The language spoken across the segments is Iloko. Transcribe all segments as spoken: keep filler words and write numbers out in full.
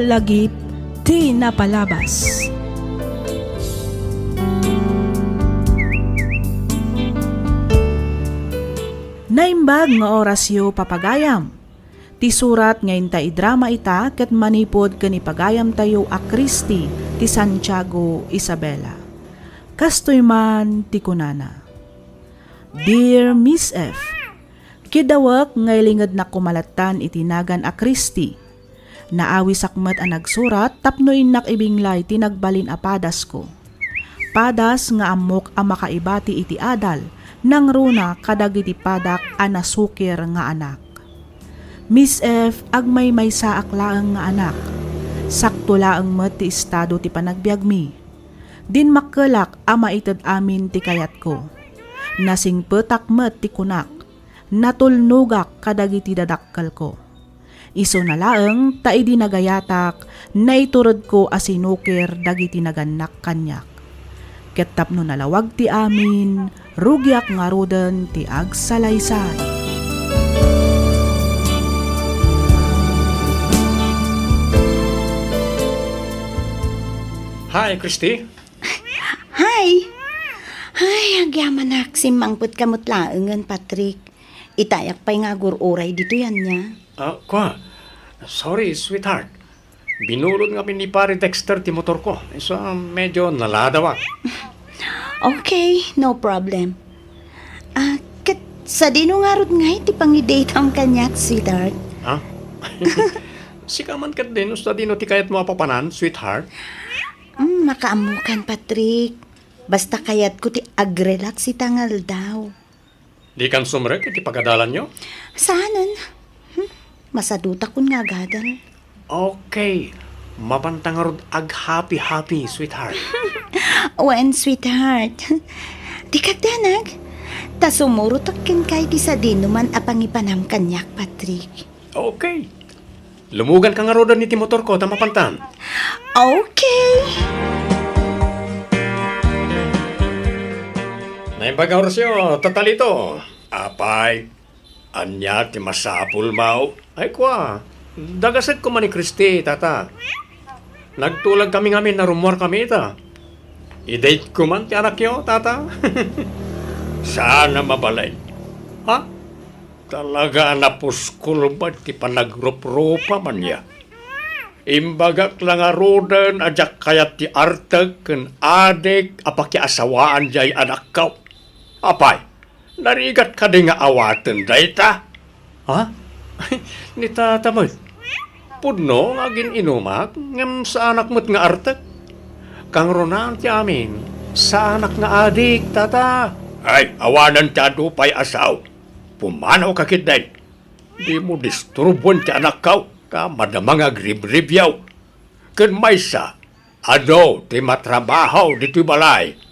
Lagip ti napalabas. Naimbag nga orasyo, papagayam. Ti surat nga inta idrama ita ket manipud ken ni pagayamtayo a Christy ti Santiago, Isabela. Kastoy man ti kunana, Dear Miss F, kidawek nga ilingednak koma lattan iti nagan a Christy. Naawisak met a nagsurat tapno innak ibinglay ti nagbalin a padasko. Padas nga ammok a makaibati iti adal, nangruna kadagiti padak a nasukir nga anak. Miss F, agmaymaysaak laeng nga anak. Sakto laeng met ti estado ti panagbiagmi. Dinmakkelak a maited amin ti kayatko. Nasingpetak met ti kunak. Natulnogak kadagiti dadakkelko. Isuna laeng ta idi nagayatak, naituredko a sinukir dagiti nagannak kaniak. Ket tapno nalawag ti amin, rugiak ngaruden ti agsalaysay. Hi, Christy. Hi! Ay, agyamanak, simmangpetka met laengen, Patrick. Itayak pay nga agur-uray ditoy ania. Ah, kwa. Sorry, sweetheart. Binulod ngamin ni Pare Dexter ti motorko. Isu a medyo naladawak. Okay, no problem. Ah, ket sadino ngarud ngay ti pangidateam kaniak, sweetheart? Ha? Sika man ketdi no sadino ti kayatmo a papanan, sweetheart? Mm, makaammokan, Patrick. Basta kayatko ti agrelax ita nga aldaw. Dikan sumrek iti pagadalanyo? Saanen. Hmm? Masadutakon nga agadal. Okay. Mapanta ngarud ag-happy-happy, sweetheart. Wen, sweetheart. Dika agdanag. Ta sumurotak kenka iti sadino man a pangipanam kaniak, Patrick. Okay. Lumuganka ngaruden iti motorko ta mapantan. Okay. Naimbag nga orasyo, Tatalito. Apay, ania ti masapulmo? Ay, kua, dagasekko man ni Christy, tata. Nagtulagkami ngamin a rummuarkami ita. I-date ko man ti anakyo, tata. Saan a mabalin. Ha? Talaga a napuskol met ti panagruprupa man ya. Imbagak la ngaruden a diak kayat ti artek ken adik a pakiasawaan diay anakko. Apay, narigat kadi nga awaten dayta? Ha? Ni tata met. Pudno nga agin-inumak, ngem saanak met nga artek. Kangrunaan ti amin, saanak nga adik, tata. Ay, awanen ti adu pay a sao. Pumanawka ketdi. Dimo disturboen ti anakko, ta madama nga agribribyaw. Ken maysa, adu ti matrabaho ditoy balay.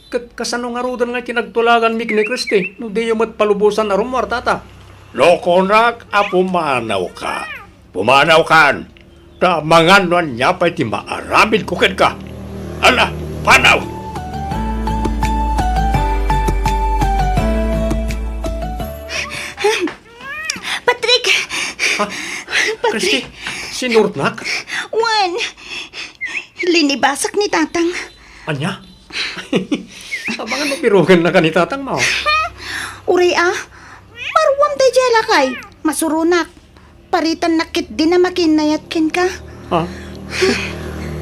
Ket kasano ngaruden nga ti nagtulaganmi ken ni Christy, no diyo met palubosan a rummuar, tata? No kunak a pumanawka, pumanawkan. Ta amangan no ania pay ti maaramidko kenka. Ala, panaw! Patrick! Ha? Patrick! Christy, sinurotnak? Wen, linibasak ni Tatang. Ania? Amangan no birugennaka ni Tatangmo. Uray a, maruam daydiay a lakay. Masuronak. Paritannak ketdin a makinnayat kenka. Ha?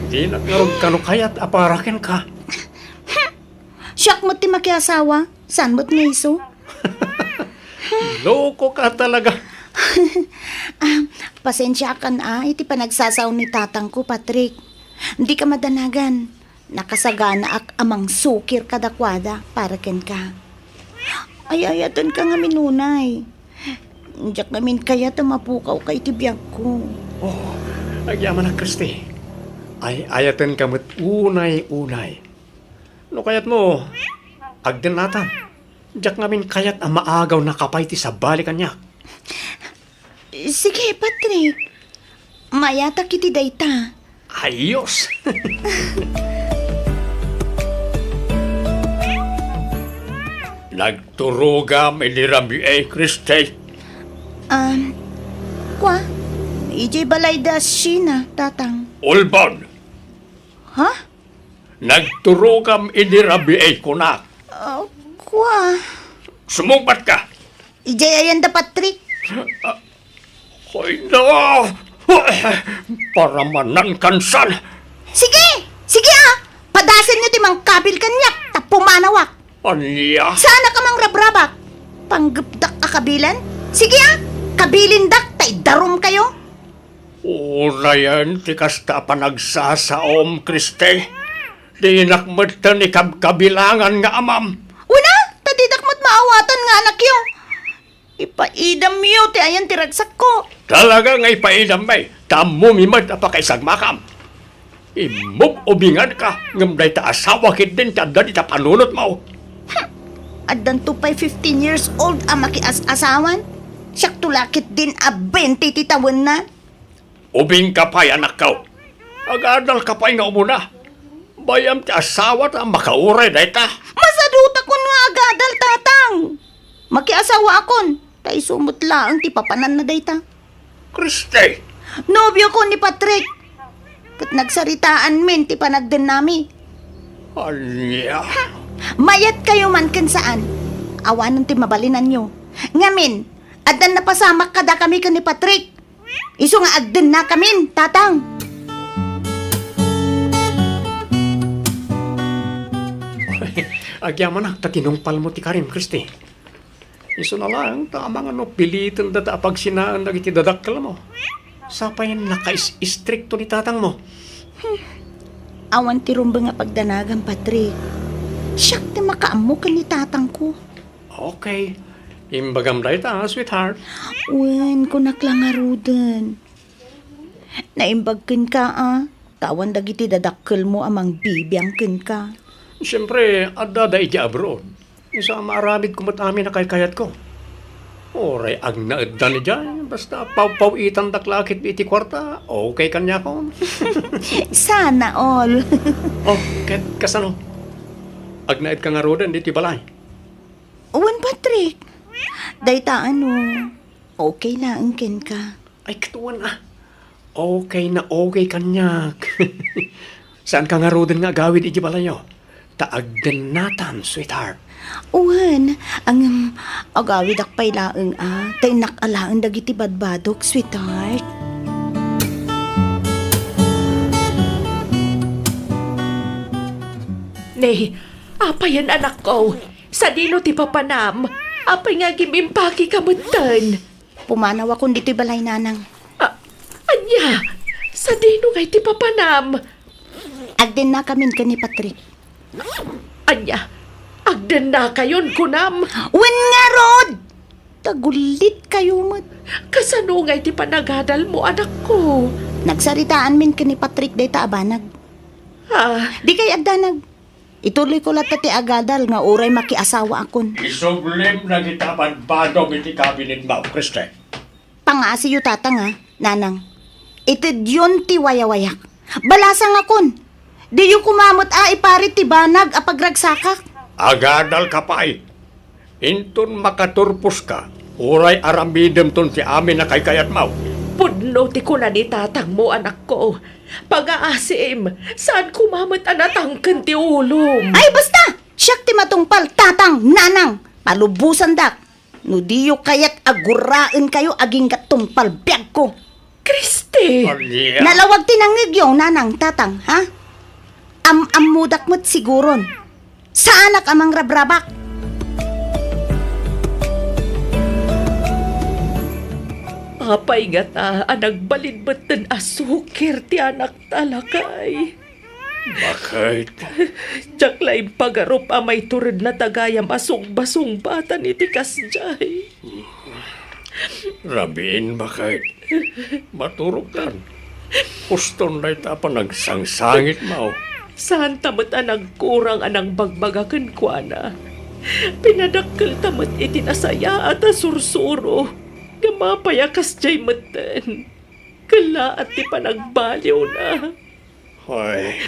Dinak ngarud kano kayat a para kenka. Siak met ti makiasawa, saan met nga isu? Lokoka talaga. Ah, pasensiakan a iti panagsasao ni tatangko, Patrick. Dika madanagan. Nakasaganaak a mangsukir kadakuada para kenka. Ay-ayatenka ngamin unay. Diak ngamin kayat a mapukawka iti biagko. Oh, agyamanak, Christy. Ay-ayatenka met unay-unay. No kayatmo, agdennatan. Diak ngamin kayat a maagawnaka pay ti sabali kaniak. Sige, Patrick. Mayatak iti dayta. Ayos! Nagturogam idi Rabiu, Christy. Um, kwa, Idiay balay da Sheena, Tatang. Ulbod! Ha? Nagturogam idi rabii, kunak. Ah, kua. Sumungbat ka! Idiay ayan da Patrick. Hoy, no! Paramanan kansan! Sige! Sige, ah! Padasenyo ti mangkabil kaniak, ta pumanawak. Ania? Saanak a mangrabrabak. Panggepdak a kabilen? Sige, ah! Kabilindak, ta idarum kayo. Urayen ti kasta a panagsasaom, Christy. Dinak metten ikabkabilangan nga amam. Una, ta didak met maawatan nga anakyo. Ipaidamyo ti ayan ti ragsakko. Talaga nga ipaidam, bay. Ta ammomi met a pakaisagmakam. Immub-ubingka, ngem dayta asawa ketdin ti adda dita panunotmo. Hmm. Addanto pay fifteen years old a makias-asawan. Siakto la ketdin a twenty ti tawenna. Ubingka pay, anakko. Agadalka pay nga umuna. Bay-am ti asawata a makauray dayta. Masadutakon nga agadal, Tatang. Makiasawaakon, ta isu met laeng ti papananna dayta. Christy! Nobiokon ni Patrick. Ket nagsaritaanmin ti panagdennami. Ania? Mayatkayo man ken saan. Awanen ti mabalinanyo. Ngamin, addan napasamak kadakami ken ni Patrick. Isu nga agdennakamin, Tatang. Agyamanak ta tinungpalmo ti karim, Christy. Isuna laeng ta amangan no pilitenda ta a pagsinaen dagiti dadakkelmo. Sapay nakais-istrikto ni tatangmo. Hmm. Awan ti rumbeng a pagdanagam, Patrick. Siak ti makaammo ken ni tatangko. Okay. Imbagam dayta, sweetheart. Wen, kunak la ngaruden. Naimbag kenka, a, ta awan dagiti dadakkelmo a mangbibiang kenka. Siempre, adda da idiay abroad. Isu a maaramidko met amin a kaykayatko. Uray agnaeddan idiay, basta pawpaw-itandak la ketdi iti kuarta, okay kaniakon. Sana all. Oh, ket kasano? Agnaedka ngaruden ditoy balay? Wen, Patrick. Dayta ano, okay laeng kenka. Ay, ket wen, a. Okay na okay kaniak. Saanka ngaruden nga agawid idiay balayyo? Ta agdennatan, sweetheart. Wen, ngem, agawidak pay laeng, a. Ta innak alaen dagiti badbadok, sweetheart. Ne, apayen, anakko? Sadino ti papanam? Apay nga agim-impakeka metten? Pumanawakon ditoy balay, nanang. A-, ania? Sadino ngay ti papanam? Agdennakamin ken ni Patrick. Ania? Agdennakayon, kunam? Wen ngarud! Tagullit kayo met. Kasano ngay ti panagadalmo, anakko? Nagsaritaanmin ken ni Patrick dayta a banag. Ah. Dikay agdanag. Ituloyko latta ti agadal nga uray makiasawaakon. Isublim dagita badbadom iti kabinetmo, Christy. Pangngasiyo, tatang, a, nanang. Itedyon ti wayawayak. Balasangakon. Diyo koma met a iparit ti banag a pagragsakak. Agadalka pay. Inton makaturposka, uray aramidemton ti amin a kaykayatmo. Pudno ti kuna ni tatangmo, anakko. Pangngaasim, saan koma met a natangken ti ulom. Ay, basta! Siak ti matungpal, tatang, nanang! Palubosandak! No diyo kayat a guraenkayo agingga tungpal biagko. Christy! Ania? Nalawag ti nangngegyo, nanang, tatang, ha? Am-ammodak met siguron. Saanak a mangrabrabak. Apay ngata a nagbalin metten a sukir ti anakta, lakay? Baket. Diak la impagarup a maituredna ta gayam a sungbasungbatan iti kasdiay. Rabiin, baket. Maturogtan. Huston dayta a panagsangsangitmo. Saanta met a nagkurang a nangbagbaga kenkuana. Pinadakkelta met iti nasayaat a sursuro. Ngem apay a kasdiay metten? Kellaat ti panagbaliwna. Ay,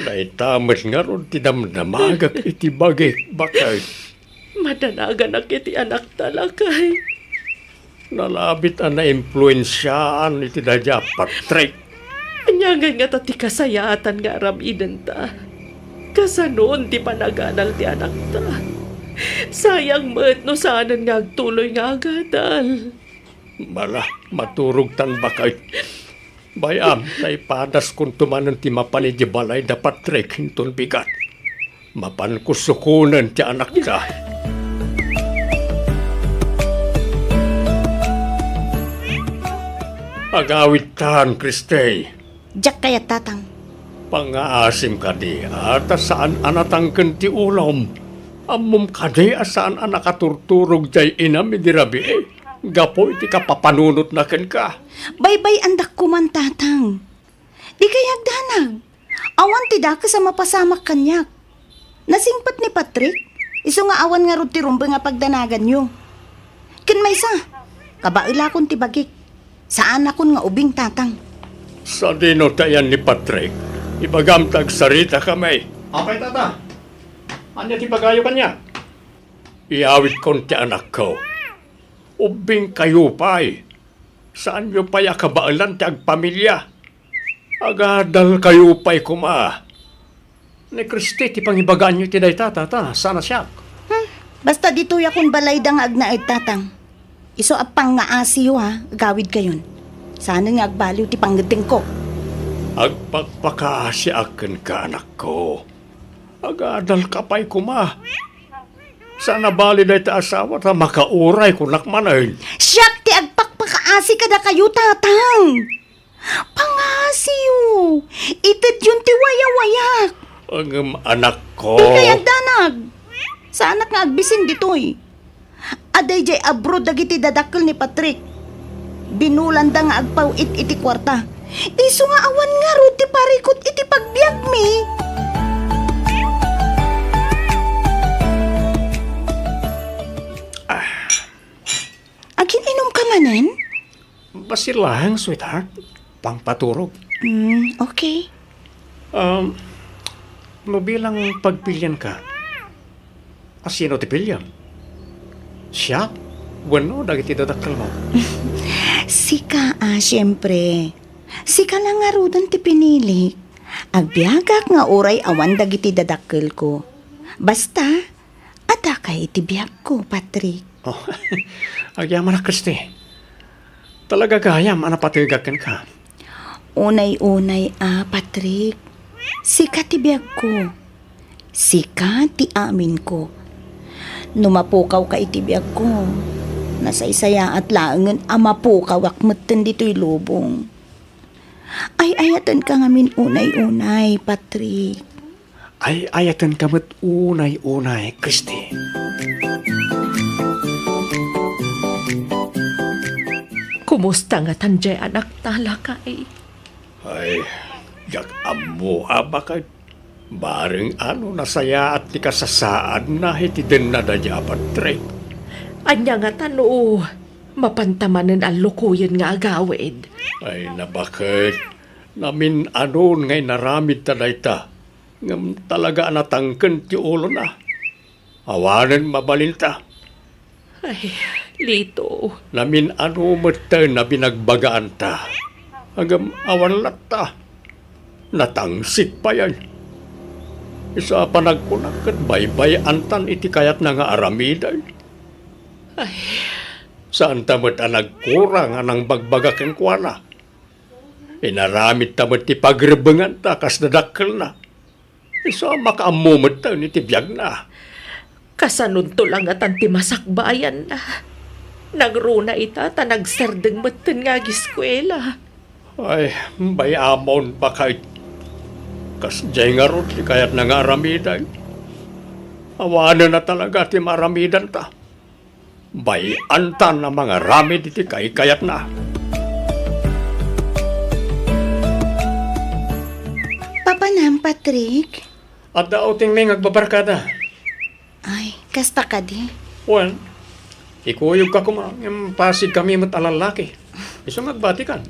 dayta met ngarud ti damdamagek iti bagik, baket. Madanaganak iti anakta, lakay. Nalabit a naimpluensiaan iti daydiay a Patrick. Ania ngay ngata ti kasayaatan nga aramidenta? Kasanon ti panagadal ti anakta? Sayang met no saanen nga agtuloy nga agadal. Bala, maturogtan baket. Bay-am ta ipadaskonto manen ti mapan idiay balay da Patrick inton bigat. Mapanko sukonen ti anakta. Agawidtan, Christy. Diak kayat, Tatang. Pangngaasim kadi, a ta saan a natangken ti ulom. Ammom kadi a saan a nakaturturog diay inam idi rabii gapu iti kapapanunotna kenka. Baybay-andak koman, Tatang. Dikay agdanag. Awan ti dakes a mapasamak kaniak. Nasingpet ni Patrick, isu nga awan ngarud ti rumbeng a pagdanaganyo. Ken maysa, kabaelakon ti bagik. Saanakon nga ubing, Tatang. Sadino ti ayan ni Patrick? Ibagam ta agsaritakami. Apay, Tata? Ania ti ibagayo kaniak? Iyawitkon ti anakko. Ubbingkayo pay. Saanyo pay a kabaelan ti agpamilia. Agadalkayo pay koma. Ni Christy ti pangibagaanyo iti dayta, Tata, saan a siak. Hmm, basta ditoyakon balayda nga agnaed, Tatang. Isu a pangngaasim, ha, agawidkayon. Saanen nga agbaliw ti pangngeddengko. Agpakpakaasiak kenka, anakko. Agadalka pay koma. Saan a bali dayta asawa ta makauray kunak manen. Siak ti agpakpakaasi kadakayo, Tatang. Pangngaasim, itedyon ti wayawayak. Ngem, anakko. Dikay agdanag. Saanak nga agbisin ditoy. Adda idiay abroad dagiti dadakkel ni Patrick. Binulanda nga agpaw-it iti kuarta. Isu nga awan ngarud ti parikut iti pagbiagmi. Ah. Agin-inumka manen? Basi laeng, sweetheart. Pangpaturog. Mm, okay. Um, no bilang pagpilianka, a sino ti piliam? Siak wenno dagiti dadakkelmo? Sika, a, siempre. Sika la ngaruden ti pinilik. Agbiagak nga uray awan dagiti dadakkelko. Basta, addaka iti biagko, Patrick. Oh, agyamanak, Christy. Talaga gayam a napategak kenka. Unay-unay a, Patrick. Sika ti biagko. Sika ti aminko. No mapukawka iti biagko, nasaysayaat laengen a mapukawak metten ditoy lubong. Ay-ayatenka ngamin unay-unay, Patrick. Ay-ayatenka met unay-unay, Christy. Kumusta ngatan diay anakta, lakay? Ay, diak ammo a baket. Bareng a no nasayaat ti kasasaadna iti denna daydiay a Patrick. Ania ngata no mapanta manen a lukoyen nga agawid? Ay, nabaket. Namin-anon nga inaramidta dayta. Ngem talaga a natangken ti ulona. Awanen mabalinta. Ay, Lito. Namin-ano metten a binagbagaanta. Ngem awan latta. Natangsit payen. Isu a panagkunak ket baybay-antan iti kayatna nga aramiden. Ay. Saanta met a nagkurang a nangbagbaga kenkuana. Inaramidta met ti pagrebbenganta kas dadakkelna. Isu a makaammo metten iti biagna. Kasanonto la ngatan ti masakbayanna? Nangruna ita ta nagsardeng metten nga agiskuela. Ay, bay-amon, baket. Kasdiay ngarud ti kayatna nga aramiden. Awanen a talaga ti maaramidanta. Bay-antan a mangaramid iti kaikayatna. Papanam, Patrick? Adda outingmi nga agbabarkada. Ay, kasta kadi? Wen, ikuyogka koma, ngem pasigkami met a lallaki. Isu nga agbatikan.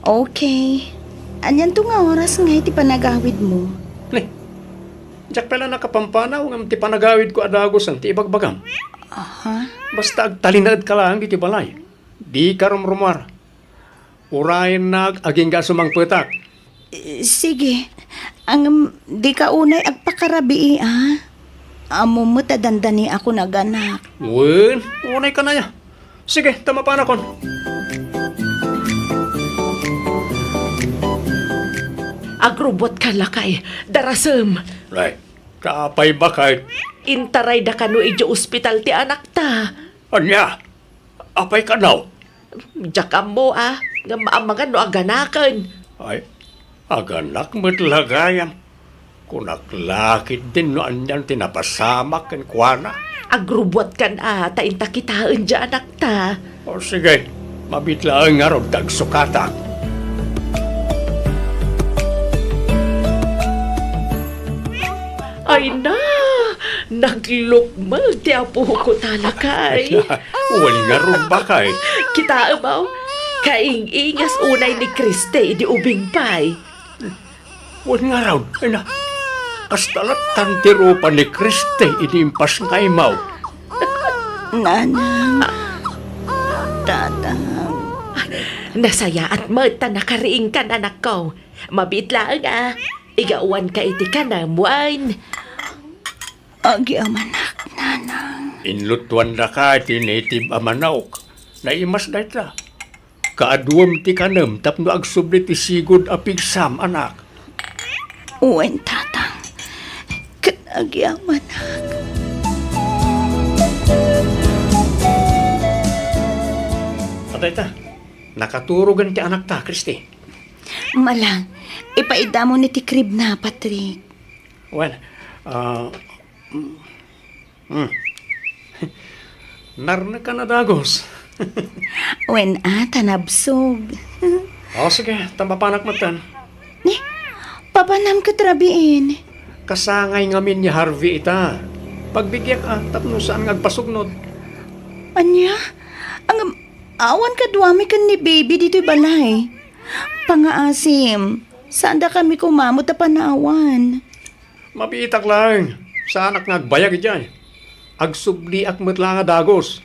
Okay. Anianto nga oras ngay ti panagawidmo? Ni, diak pay la nakapampanaw ngem ti panagawidko a dagusen ti ibagbagam. Aha. Basta agtalinaedka laeng iti balay. Dika rumrumuar. Urayennak agingga a sumangpetak. Eh, sige. Ngem dika unay agpakarabii, a? Ammom met a dandaniakon a ganak. Wen, unay ka na ya. Sige, ta mapanakon. Agrubbuatka, lakay. Darasem. Ay, apay, baket? Intarayda kano idiay ospital ti anakta. Ania? Apay kano? Diak ammo, a, ngem amangan no aganaken. Ay, aganak met la gayam. Kunak la ketdin no anian ti napasamak kenkuana. Agrubbuatkan, a, ta inta kitaen diay anakta. O sige, mabiit laeng ngarud ta agsukatak. Ay na, naglukmeg ti apok, lakay. Wen ngarud, baket. Kitaem, a, kaing-ingas unay ni Kriste idi ubing pay. Wen ngarud, ay na, kasta lattan ti rupa ni Kriste idi impasngaymo. Nanang, tatang. Nasayaat met ta nakariingkan, anakko. Mabiit laeng, a, igawanka iti kanem wen. Agyamanak, nanang. Inlutuandaka iti native a manok. Naimas dayta. Kaaduem ti kanem tapno agsubli ti sigud a pigsam, anak. Wen, tatang. Ket agyamanak. Adayta, nakaturogen ti anakta, Kristi. Mala, ipaidamon iti kribna, Patrick. Wen, a, mm, Hmm. Narnekan a dagus. Wen, a, ta nabsog. O, sige, ta mapanak metten. Ni, papanam ket rabiin. Kasangay ngamin ni Harvey ita. Pagbigiak, a, tapno saan nga agpasugnod. Ania? Ang, awan kaduami ken ni baby ditoy balay. Pangaasim, saandakami koma met a panawan. Mabiitak laeng. Saanak nga agbayag idiay. Agsubliak met la nga dagus.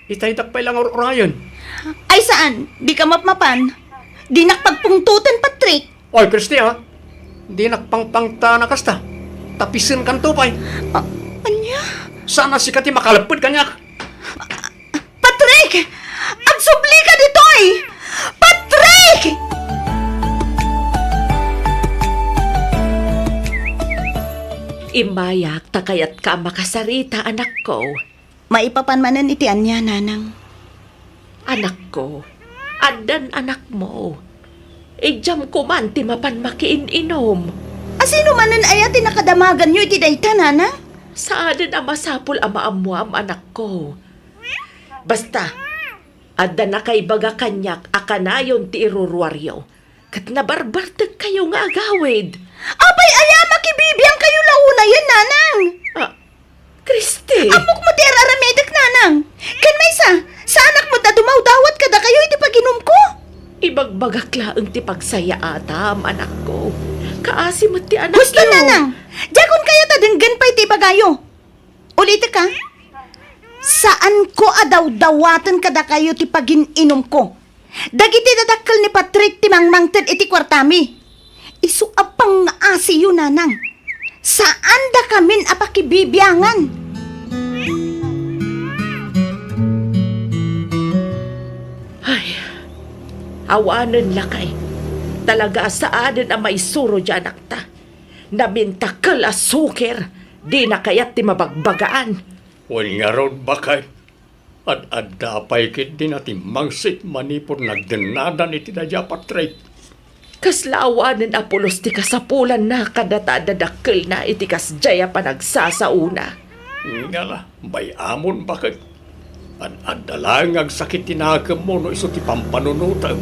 Itaydak pay la nga ur-urayen. Ay, saan? Dika mapmapan. Dinak pagpungtoten, Patrick. Oy, Kristi, a. Dinak pangpangtan a kasta. Tapisenkanto pay. A-, ania? Saan a sika ti makalepped kaniak? Patrick! Agsublika ditoy! Patrick! Immayak ta kayatka a makasarita, anakko. Maipapan manen iti ania, nanang? Anakko, addan anakmo. Idiam koman ti mapan makiin-inom. A, sino manen aya ti nakadamaganyo iti dayta, nanang? Saanen a masapul a maammoam, anakko. Basta, adda nakaibaga kaniak a kanayon ti iruruaryo, ket nabarbartekkayo nga agawid. Apay aya, makibibiangkayo la unayen, nanang? A, Kristi! Ammok met ti ar-aramidek, nanang. Ken maysa, saanak met a dumawdawat kadakayo iti paginumko. Ibagbagak laeng ti pagsayaatam, anakko. Kaasi met ti anakyo. Husto, nanang. Diakon kayat a denggen pay ti ibagayo. Ulitek, a. Saanko a dawdawaten kadakayo ti pagin-inumko. Dagiti dadakkel ni Patrick ti mangmangted iti kuartami. Isu a pangngaasiyo, nanang. Saandakamin a pakibibiangan. Ay, awanen lakay. Talaga a saanen a maisuro diay anakta. Namintakel a suker, dina kayat ti mabagbagaan. Wen ngarud, baket. Ad-adda pay ketdin a timmangsit manipud nagdennadan iti daydiay a Patrick. Kasla awanen a pulos ti kasapulanna kadata a dadakkelna iti kasdiay a panagsasaona. Ngala, bay-amon, baket. Ad-adda laeng nga agsakit ti nakemmo no isu ti pampanunotem.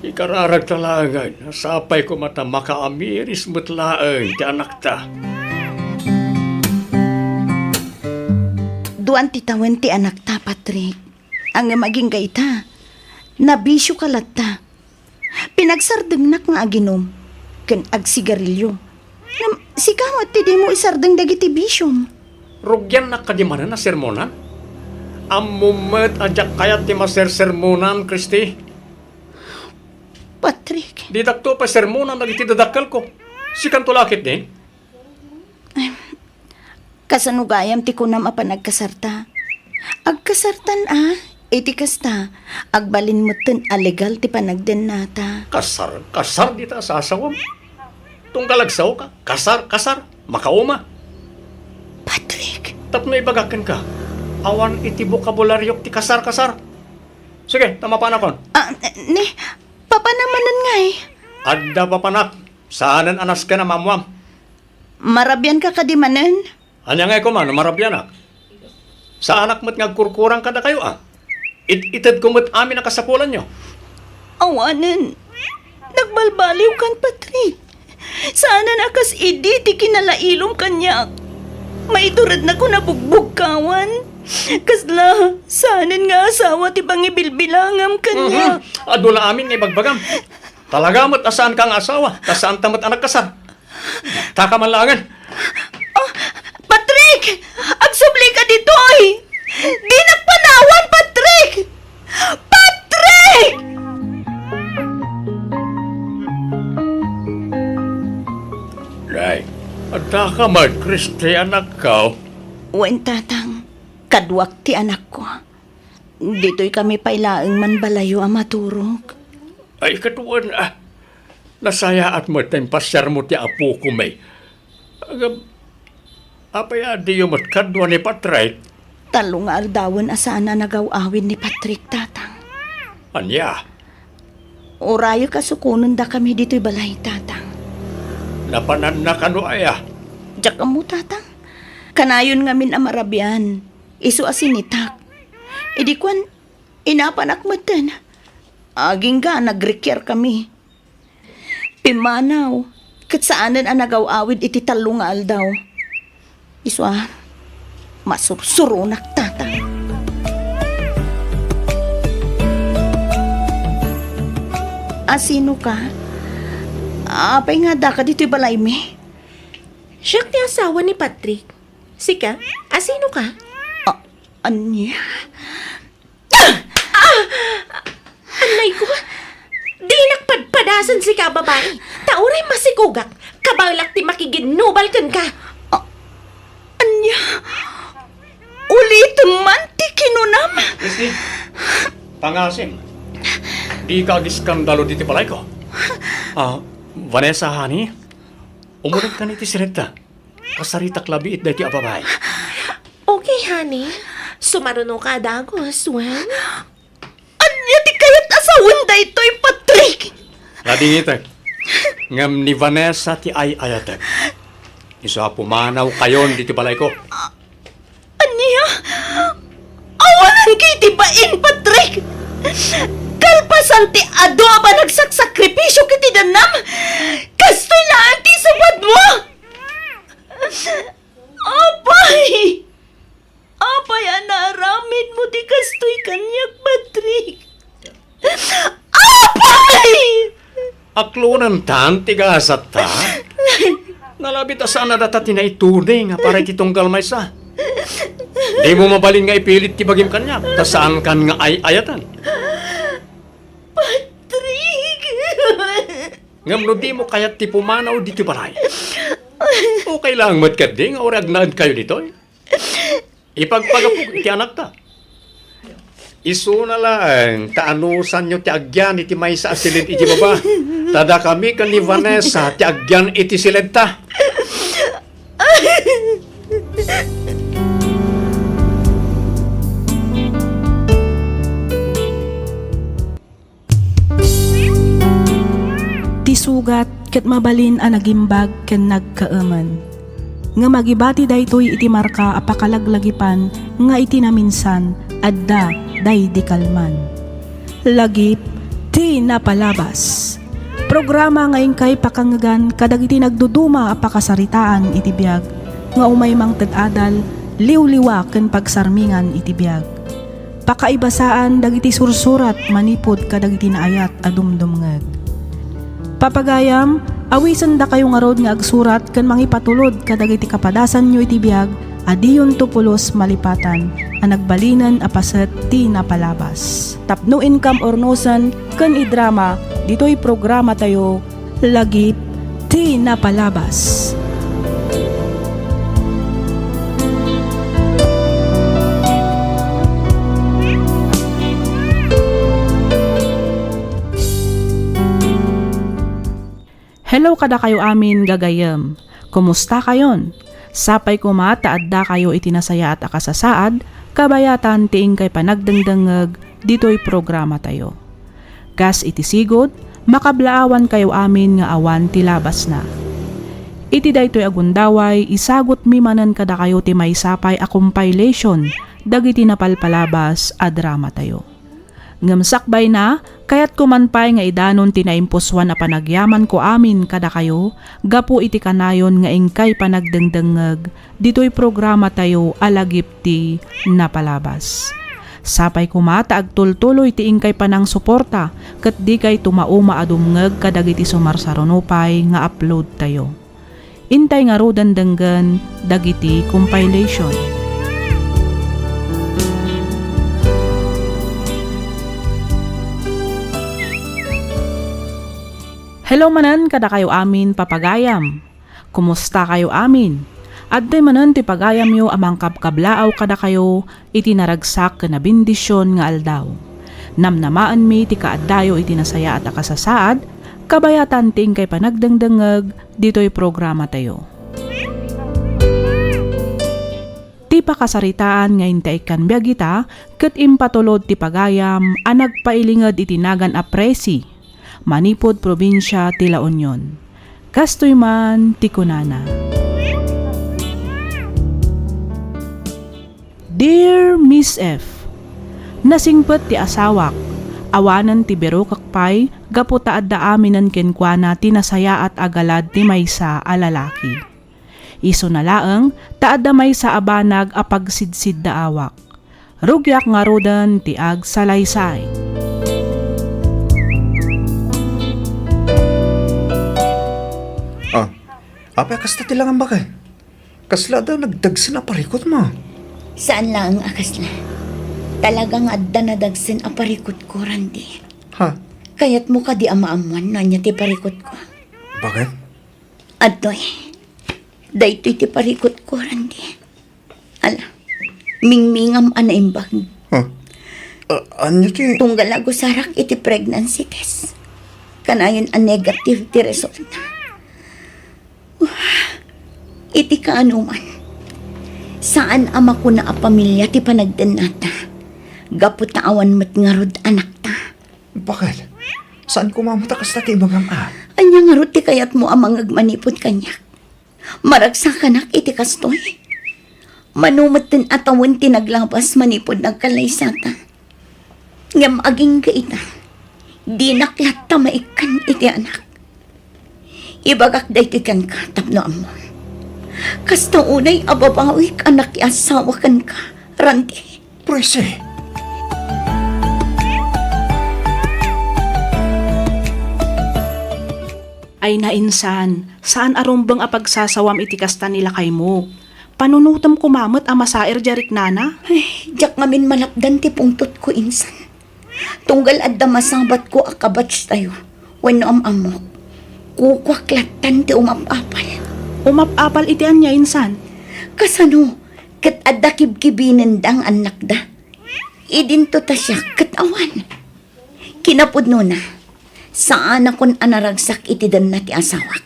Ikararagta laengen a sapay koma ta makaamiris met laeng ti anakta. Duan ti tawen ti anakta, Patrick. Ngem agingga ita, nabisioka latta. Pinagsardengnak nga aginum ken agsigarilio. Ngem sika met ti dimo isardeng dagiti bisiom. Rugiannak kadi manen a sermonan? Ammom met a diak kayat ti masersermonan, Christy. Patrick. Ditakto pay sermonan dagiti dadakkelko. Sikanto la ketdin? Kasano gayam ti kunam a panagkasarta? Agkasartan a, iti kasta, agbalin metten a legal ti panagdennata. Kasar, kasar dita a sasawam. Tunggal agsaoka, kasar, kasar, makauma. Patrick! Tapno ibagak kenka, awan iti bokabulariok ti kasar-kasar. Sige, ta mapanakon. Ah, ni, papana manen ngay? Adda papanak, saanen a nasken a maammuam. Marabianka kadi manen? Ania ngay koma no marabianak? Saanak met nga agkurkurang kadakayo a. It-itedko met amin a kasapulanyo. Awanen. Nagbalbaliwkan, Patrick. Saanen a kas idi ti kinalailom kaniak. Maiturednak a nabugbugkawan. Kasla, saanen nga asawa ti pangibilbilangam kaniak. Mhm. Adu la amin nga ibagbagam. Talaga met a saanka nga asawa, ta saanta met a nagkasar. Taka man laengen. Ah, Patrick! Agsublika ditoy! Dinak panawan, Patrick! Patrick! Nay, adda ka met, Christy, anakko? Wen, Tatang. Kaduak ti anakko. Ditoy kami pay laeng manbalayo a maturog. Ay, kaduan, ah. Nasayaat met ta impasiarmo ti apoko, May. Ngem, apay a diyo met kadua ni Patrick? Tallo nga aldawen a saan a nagaw-awid ni Patrick, Tatang. Ania? Urayek a sukonendakami ditoy balay, Tatang. Napananna kano aya? Diak ammo, Tatang. Kanayon ngamin a marabian. Isu a sinitak. Idi kuan, inapanak metten. Agingga a nagrikiar kami. Pimmanaw, ket saanen a nagaw-awid iti tallo nga aldaw. Isu a, masursuronak, Tatang. Asino ka? Apay nga addaka ditoy balaymi? Siak ti asawa ni Patrick. Sika? Asino ka? A-, ania? Ah! Annay ko, dinak padpadasen sika a babai, ta uray masikogak, kabaelak ti makiginnubal kenka. A-, ania? Ulitem man ti kinunam? Christy, pangasim. Dika agiskandalo ditoy balayko. Ah, Vanessa, honey, umulongka iti siledta. Kasaritak labiit daytoy a babai. Okay, honey. Sumarunoka a dagus, wen? Ania ti kayat a sawen daytoy, Patrick? Ladingitek. Ngem ni Vanessa ti ay-ayatek. Isu a pumanawkayon ditoy balayko. Ania? Awanan kay ti bain, Patrick! Kalpasan ti adu a panagsaksakripisio iti dannam, kastoy laeng ti isubadmo! Apay! Apay a naaramidmo ti kastoy kaniak, Patrick? Apay! Aklonentan ti gasatta? Nalabit a saan a data ti naituding a para iti tunggal maysa. Dimo mabalin nga ipilit ti bagim kaniak, ta saankan nga ay-ayatan. Patrick! Ngem no dimo kayat ti pumanaw ditoy balay, okay lang met ketdi nga uray agnaedkayo ditoy. Ipagpagapok iti anakta. Isuna laeng ta anusanyo ti agyan iti maysa a siled iti baba. Ta dakami ken ni Vanessa ti agyan iti siledta. Ti sugat ket mabalin a nagimbag ken nagkaemen. Ngem agibati daytoy iti marka a pakalaglagipan nga iti naminsan adda daydi kalman. Lagip ti napalabas. Programa nga inkay pakangngegan kadagiti nagduduma a pakasaritaan iti biag nga umay mangted adal, liwliwa ken pagsarmingan iti biag. Pakaibasaan dagiti sursurat manipud kadagiti naayat a dumdumngeg. Papagayam, awisendakayo ngarud nga agsurat ken mangipatulod kadagiti kapadasanyo iti biag a diyonto pulos malipatan. nagbalinen a paset ti napalabas. Tapno inkam urnosen ken idrama ditoy programatayo, Lagip ti Napalabas. Hello kadakayo amin, gagayyem. Kumustakayon? Sapay koma ta addakayo iti nasayaat a kasasaad, kabayatan ti inkay panagdengdengngeg ditoy programatayo. Kas iti sigud, makablaawankayo amin nga awan ti labasna. Iti daytoy a gundaway, isagutmi manen kadakayo ti maysa pay a compilation dagiti napalpalabas a dramatayo. Ngem sakbayna, kayatko man pay nga idanon ti naimpusoan a panagyamanko amin kadakayo gapu iti kanayon nga inkay panagdengdengngeg ditoy programatayo a Lagip ti Napalabas. Sapay koma ta agtultuloy ti inkay panangsuporta ket dikay tumauma a dumngeg kadagiti sumarsaruno pay nga uploadtayo. Intay ngaruden denggen dagiti compilation. Hello manen kadakayo amin, papagayam. Kumustakayo amin? Adtoy manen ti pagayamyo a mangkabkablaaw kadakayo iti naragsak ken a bendision nga aldaw. Namnamaenmi ti kaaddayo iti nasayaat a kasasaad, kabayatan ti inkay panagdengdengngeg ditoy programatayo. Ti pakasaritaan nga intaykkan biag ita ket impatulod ti pagayam a nagpailinged iti nagan a Presi, manipud probinsia ti La Union. Kastoy man ti kunana. Dear Miss F, nasingpet ti asawak, awanen ti birokek pay gapu ta adda aminen kenkuana ti nasayaat a galad ti maysa a lalaki. Isuna laeng ta adda maysa a banag a pagsidsiddaawak. Rugiak ngaruden ti agsalaysay. Ah, apay a kasta ti langam, baket? Kasla adda nagdagsen a parikutmo? Saan laeng a kasla. Talaga nga adda nadagsen a parikutko, Randy. Ha? Kayatmo kadi a maammuan no ania ti parikutko? Baket? Adtoy. Daytoy ti parikutko, Randy. Ala, mingmingam a naimbag. Ha? Ah, ania ti? Tunggal a gusarak iti pregnancy test. Kanayon a negative ti resultna. Iti kaanoman, saan a makuna a pamilia ti panagdennata. Gapu ta awan met ngarud anakta. Baket? Saan koma met a kasta ti ibagam a? Ania ngarud ti kayatmo a mangngeg manipud kaniak? Maragsakanak iti kastoy? Mano metten a tawen ti naglabas manipud nagkallaysata? Ngem agingga ita, dinak latta maikkan iti anak. Ibagak daytoy kenka tapno ammom. Kasta unay a babawik a nakiasawa kenka, Randy. Presi! Ay na insan, saan a rumbeng a pagsasawam iti kasta ni lakaymo. Panunotem koma met a masaer diay riknana? Ay, diak ngamin malapdan ti pungtotko insan. Tunggal adda masabatko a kabatchtayo wenno am-ammok, kukuak lattan ti umap-apal. Umap-apal iti ania insan? Kasano ket adda kibkibinenda nga annakda? Idinto ta siak ket awan. Kinapudnona, saanakon a naragsak iti denna ti asawak.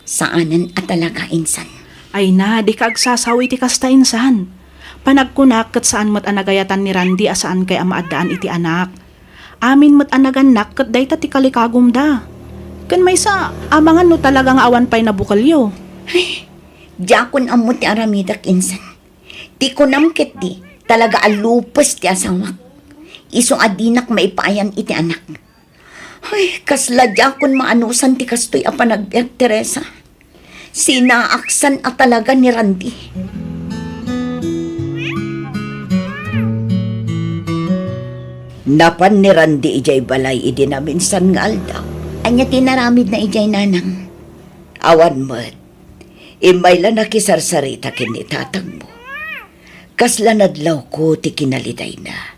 Saanen a talaga insan. Ay na, dika agsasao iti kasta insan. Panagkunak ket saan met a nagayatan ni Randy a saankay a maaddaan iti anak. Amin met a nagannak ket dayta ti kalikagumda. Ken maysa, amangan no talaga nga awan pay nabukelyo. Ay, diakon ammo ti aramidek insan. Ti kunam ketdi, talaga a lupes ti asawak. Isu a dinak maipaayan iti anak. Ay, kasla diakon maanusan ti kastoy a panagbiag, Teresa. Sinaaksan a talaga ni Randy. Napan ni Randy idiay balay idi naminsan nga aldaw. Ania ti inaramidna idiay, nanang? Awan met. Immay la nakisarsarita ken ni tatangmo. Kasla nadlawko ti kinalidayna.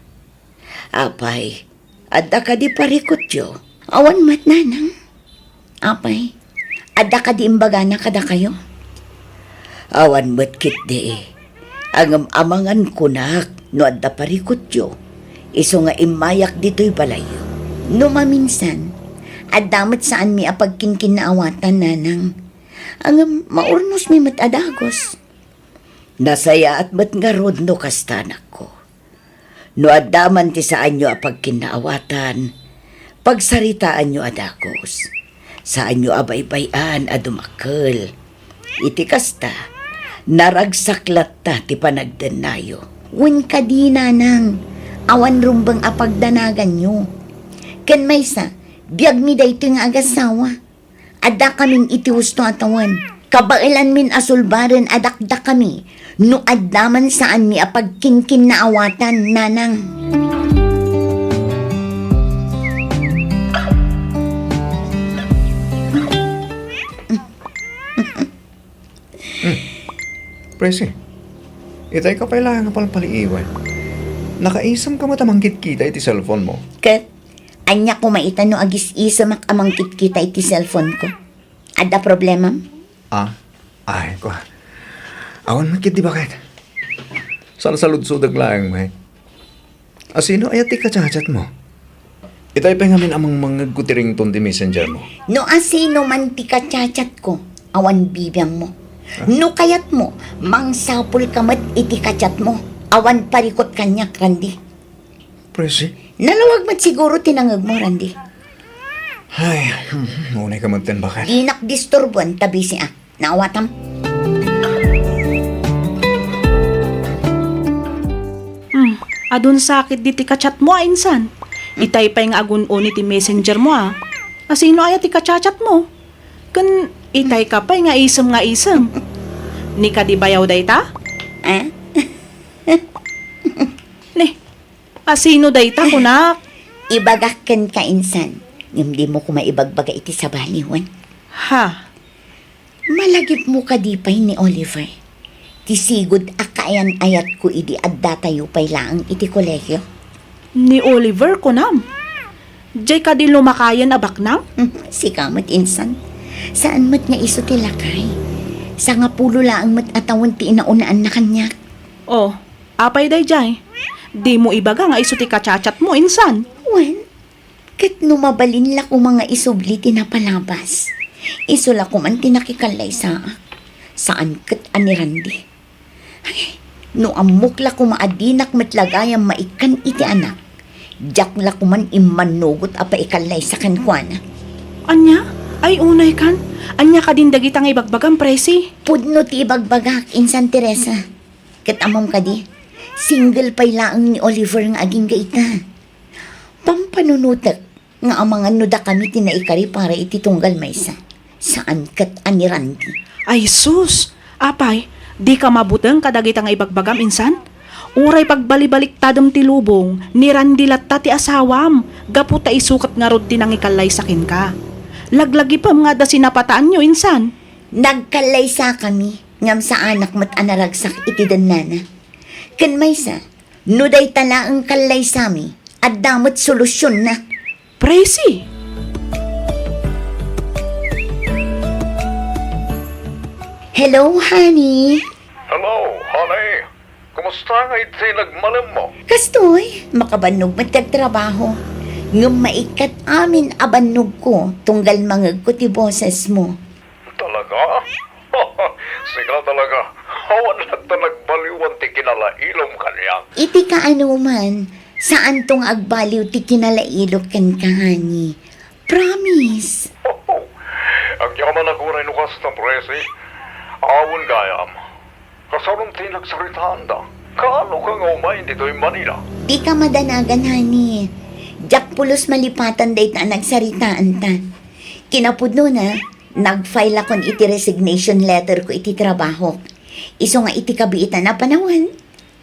Apay, adda kadi parikutyo? Awan met, nanang. Apay, adda kadi imbagana kadakayo? Awan met ketdi. Ngem amangan kunak no adda parikutyo, isu nga immayak ditoy balayyo. No maminsan, adda met saanmi a pagkinkinnaawatan, nanang. Ngem maurnosmi met a dagus. Nasayaat met ngarud no kasta, anakko. No adda man ti saanyo a pagkinnaawatan, pagsaritaanyo a dagus. Saanyo a baybay-an a dumakkel. Iti kasta, naragsak latta ti panagdennayo. Wen kadi, nanang, awan rumbeng a pagdanaganyo. Ken maysa, biagmi daytoy nga agasawa. Addakamin iti husto a tawen. Kabaelanmin a sulbaren a dakdakami no adda man saanmi a pagkinkinnaawatan, nanang. Hmm. Presi, itay ka pay laeng a palpaliiwen. Nakaisem ka met a mangkitkita iti cellphone mo. Ket, ania koma ita no agis-isemak a mangkitkita iti cellphone ko? Adda problemam? Ah, ay, kua. Awan met ketdi baket. Salsaludsodek laeng met. Asino aya ti kachatchat mo? Itay pay ngamin a mangmangngegko ti ringtone ti messenger mo. No asino man ti kachatchat ko, awan bibiang mo. Ah? No kayat mo, mangsapul ka met iti kachat mo. Awan parikut kaniak, Randy. Presi? Nalawag met siguro ti nangeg mo, Randy. Ay, hmm, unay ka met ten baket. Dinak disturboen ta busy a. Naawatam? Hmm, adun sakit di ti kachat mo a insan. Itay pay nga agun-uni ti messenger mo a. Asino aya ti kachat mo? Ken itay ka pay nga isem nga isem. Ni kadi bayaw dayta? Ah? Ni, asino dayta, kunak? Ibagak kenka insan, ngem dimo koma ibagbaga iti sabali, wen? Ha? Malagipmo kadi pay ni Oliver? Ti sigud a kaayan-ayatko idi addatayo pay laeng iti kolegio. Ni Oliver, kunam? Jay kadi lumakayen a baknang? Hmm, sika met insan. Saan met nga isu ti lakay. Sangapulo laeng met a tawen ti inaunaan na kaniak. Oh, apay dayjay? Dimo ibaga nga isu ti kachatchat mo insan? Wen, ket no mabalin la koma nga isubli ti napalabas, isu la koman ti nakikallaysaak. Saan ket a ni Randy. Ay, no ammok la koma a dinak met la gayam maikkan iti anak, diak la koman immannugot a paikallaysa kenkuana. Ania? Ay, unay kan? Ania kadin dagita nga ibagbagam, Presi? Pudno ti ibagbagak, insan Teresa. Ket ammom kadi, single pay laeng ni Oliver nga agingga ita. Pampanunotek nga amangan no dakami ti naikari para iti tunggal maysa. Saan ket a ni Randy. Ay sus! Apay, dika mabuteng kadagita nga ibagbagam insan? Uray pagbalibaliktadem ti lubong, ni Randy latta ti asawam, gapu ta isu ket ngarud ti nangikallaysa kenka. Laglagipem nga adda sinapataanyo insan. Nagkallaysakami, ngem saanak met a naragsak iti dennana. Ken maysa, no dayta laeng kallaysami, adda met solusionna. Presi! Hello, honey. Hello, honey. Kumusta nga idi nagmalemmo? Kastoy, makabannog met ti agtrabaho. Ngem maikkat amin a bannogko, tunggal mangegko ti bosesmo. Talaga? Sika talaga. Awan latta nagbaliwan ti kinalailom kaniak. Iti kaanoman, saanto nga agbaliw ti kinalailok kenka, honey. Promise. Agyamanak uray no kasta, Presi. Awan gayam. Kasano ti nagsaritaanda? Kaano ka nga umay ditoy Manila? Dika madanagan, honey. Diak pulos malipatan dayta a nagsaritaanta. Kinapudnona, nag-file-akon iti resignation letter ko iti trabahok. Isu nga iti kabiitan a panawen,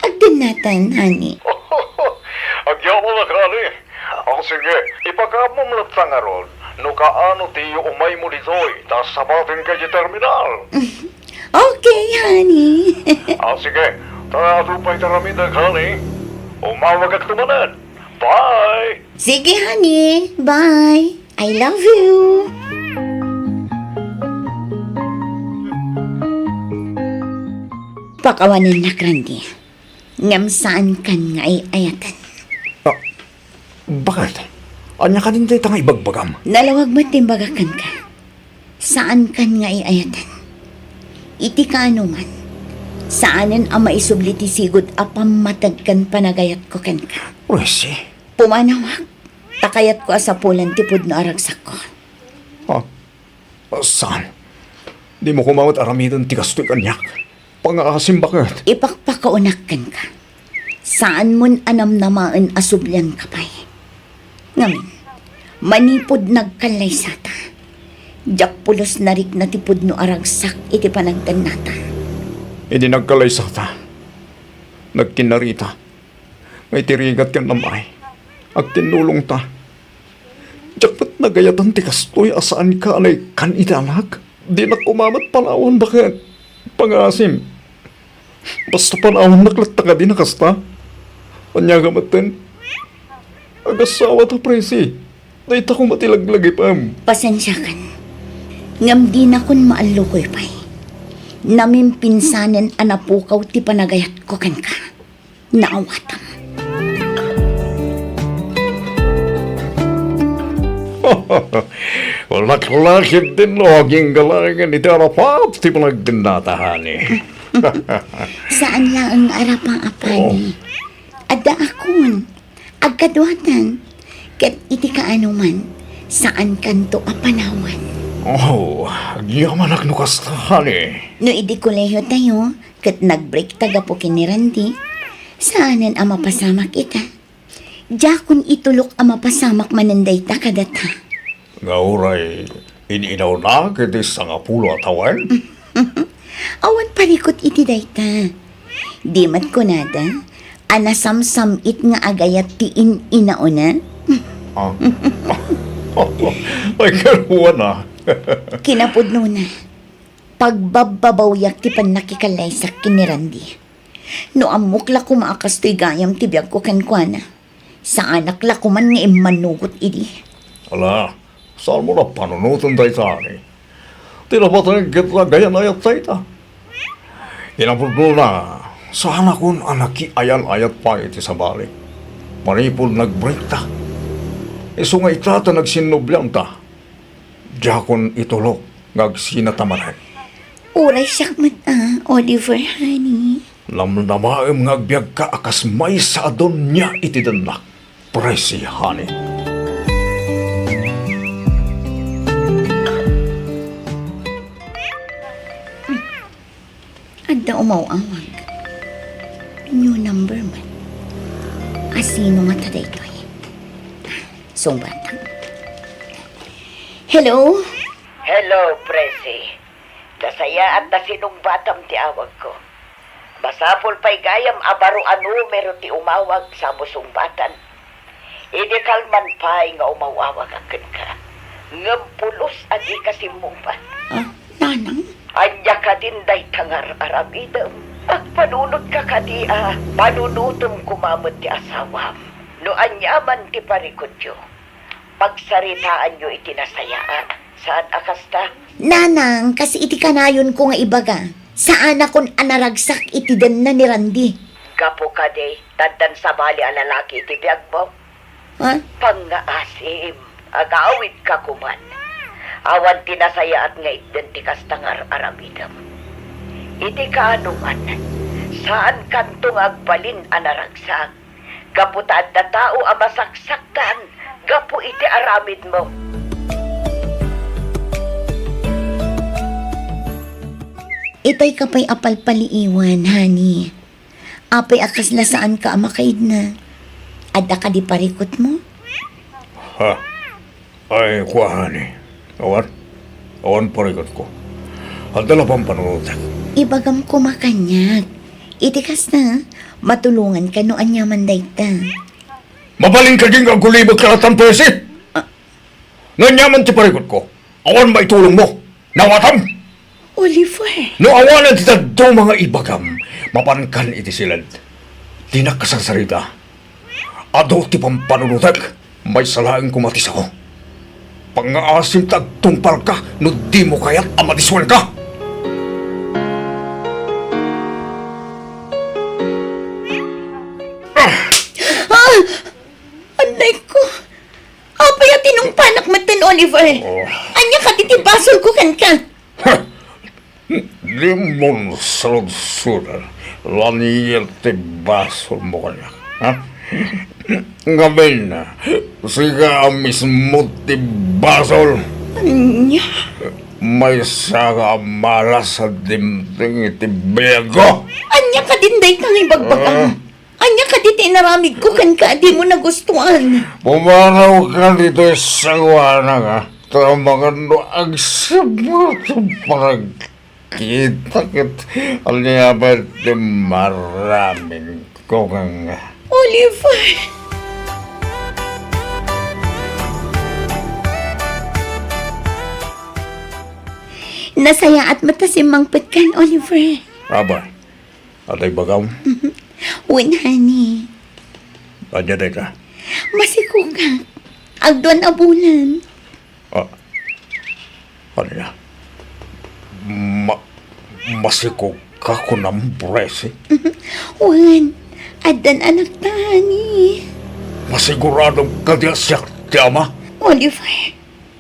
agdennatan, honey. Agyamanak, honey. Ah, sige, ipakaammo latta ngarud no kaano ti umaymo ditoy, ta sabatenka iti terminal. Okay, honey. Ah, sige, Adu pay ti aramidek, honey. Umawagakto manen. Bye! Sige, honey. Bye. I love you. Pakawanennak, Randy. Ngem saankan nga ay-ayaten. Ah, bakit? Ania kadin dayta nga ibagbagam? Nalawag met ti imbagak kenka. Saankan nga ay-ayaten. Iti kaanoman, saanen a maisubli ti sigud a pammateg ken panagayatko kenka. Presi? Pumanawak, ta kayatko a sapulan ti pudno a ragsakko. Ah, saan? Dimo koma met aramiden ti kastoy kaniak. Pangaasim, baket. Ipakpakaunak kenka. Saanmon a namnamaen a sublianka pay. Ngamin, manipud nagkallaysata, diak pulos narikna ti pudno a ragsak iti panagdennata. Idi nagkallaysata, nagkinnarita, nga iti rigat ken amay, agtinnulongta. Diak met nagayatan ti kastoy a saanka a naikkan iti anak. Dinak koma met panawan, baket. Pangaasim. Basta panawannak latta kadin a kasta. Ania nga metten? Agasawa ta, Presi. Dayta koma ti laglagipem. Pasensiakan. Ngem dinakon maallukoy pay. Namimpinsanen a napukaw ti panagayatko kenka. Naawatam. Laklakit din no aginggalangen iti arapaap ti panagdennata, honey. Saan laeng nga arapaap, honey. Oh. Adda akon. Agkaduatan. Ket iti kaanoman, saankanto a panawan. Oh, agyamanak no kasta, honey. No idi kolehiyotayo, ket nagbreakta gapu ken ni Randy, saanen a mapasamak ita. Diakon itulok a mapasamak manen dayta kadata. Nga uray in-inawnak iti sangapulo a tawen? Awan parikut iti dayta. Di met kunada a nasamsam-it nga agayat ti in-inaona? Ah. Ay, karuana. Kinapudnona, pagbabbabawiak ti pannakikallaysakko ken ni Randy. No ammok la koma a kastoy gayam ti biagko kenkuana, saanak la koman nga immanugot idi. Ala, saanmo la panunoten dayta, honey. Ti napateg ket agayan-ayat dayta. Kinapudnona, saanakon a nakiayan-ayat pay iti sabali. Manipud nagbreakta. Isu nga ita ta nagsinnublianta. Diakon itulok nga agsinata manen. Uray siak met a, Oliver, honey. Namnamaem nga agbiagka a kas maysa a donia iti dennak, Presi, honey. Adda umaw-awag. New number man. Asino ngata daytoy? Sungbatak. Hello? Hello, Presi. Nasayaat ta sinungbatam ti awagko. Masapul pay gayam a baro a numero ti umawag sa mo sungbatan. Idi kalman pay nga umaw-awagak kenka, ngem pulos a dika simmungbat. Ah, nanang? Ania kadin dayta nga ar-aramidem? Agpanunotka kadi a panunotem koma met ti asawam? No aniaman ti parikutyo, pagsaritaanyo iti nasayaat. Saan a kasta? Nanang, kas iti kanayonko nga ibaga, saanakon a naragsak iti denna ni Randy. Gapu kadi, ta addan sabali a lalaki iti biagmo? Ha? Pangngaasim, agawidka koman. Awan ti nasayaat nga itden ti kasta nga ar-aramidem. Iti kaanoman, saankanto nga agbalin a naragsak. Gapu ta adda tao a masaksaktan gapu iti aramidmo. Itay ka pay a palpaliiwan, honey. Apay a kasla saanka a makaidna? Adda kadi parikutmo? Ha? Ay, kua, honey. Awan. Awan parikutko. Adda la pampanunotek. Ibagam koma kaniak. Iti kasta, matulonganka no aniaman dayta. Mabalin kadi nga agulibek latta, Presi? Ah. No aniaman ti parikutko, awan maitulongmo. Nawatam! Oliver! No awanen ti dadduma nga ibagam, Mapankan iti siled. Dinak kasarsarita. Adu ti pampanunotek. Maysa laeng koma ti sao. Pangngaasim ta agtungpalka no dimo kayat a madiskuelka. Ah! Anay ko! Apay a tinungpanak metten, Oliver? Oh. Ania kadi ti basolko kenka? Ha! Dimon sarudsudan, lanier ti basolmo kaniak, ha? Ngamin, sika a mismo ti basol. Ania? Maysa ka a malas a dimteng iti biagko. Ania kadin dayta nga ibagbagam? Ah. Ania kadi ti inaramidko kenka a dimo nagustuan? Pumanawka ditoy sangoanak, a, ta amangan no agsipnget ti panagkita ket ania pay ti maramidko kenka. Oliver! Nasayaat met ta simmangpetkan, Oliver. Apay, adda ibagam? Wen, honey. Ania dayta? Masikogak. Agduan a bulan. Ah, ania? Ma-, masikogka kunam, Presi? Wen, addan anakta, honey. Masiguradom kadi a siak ti ama? Oliver.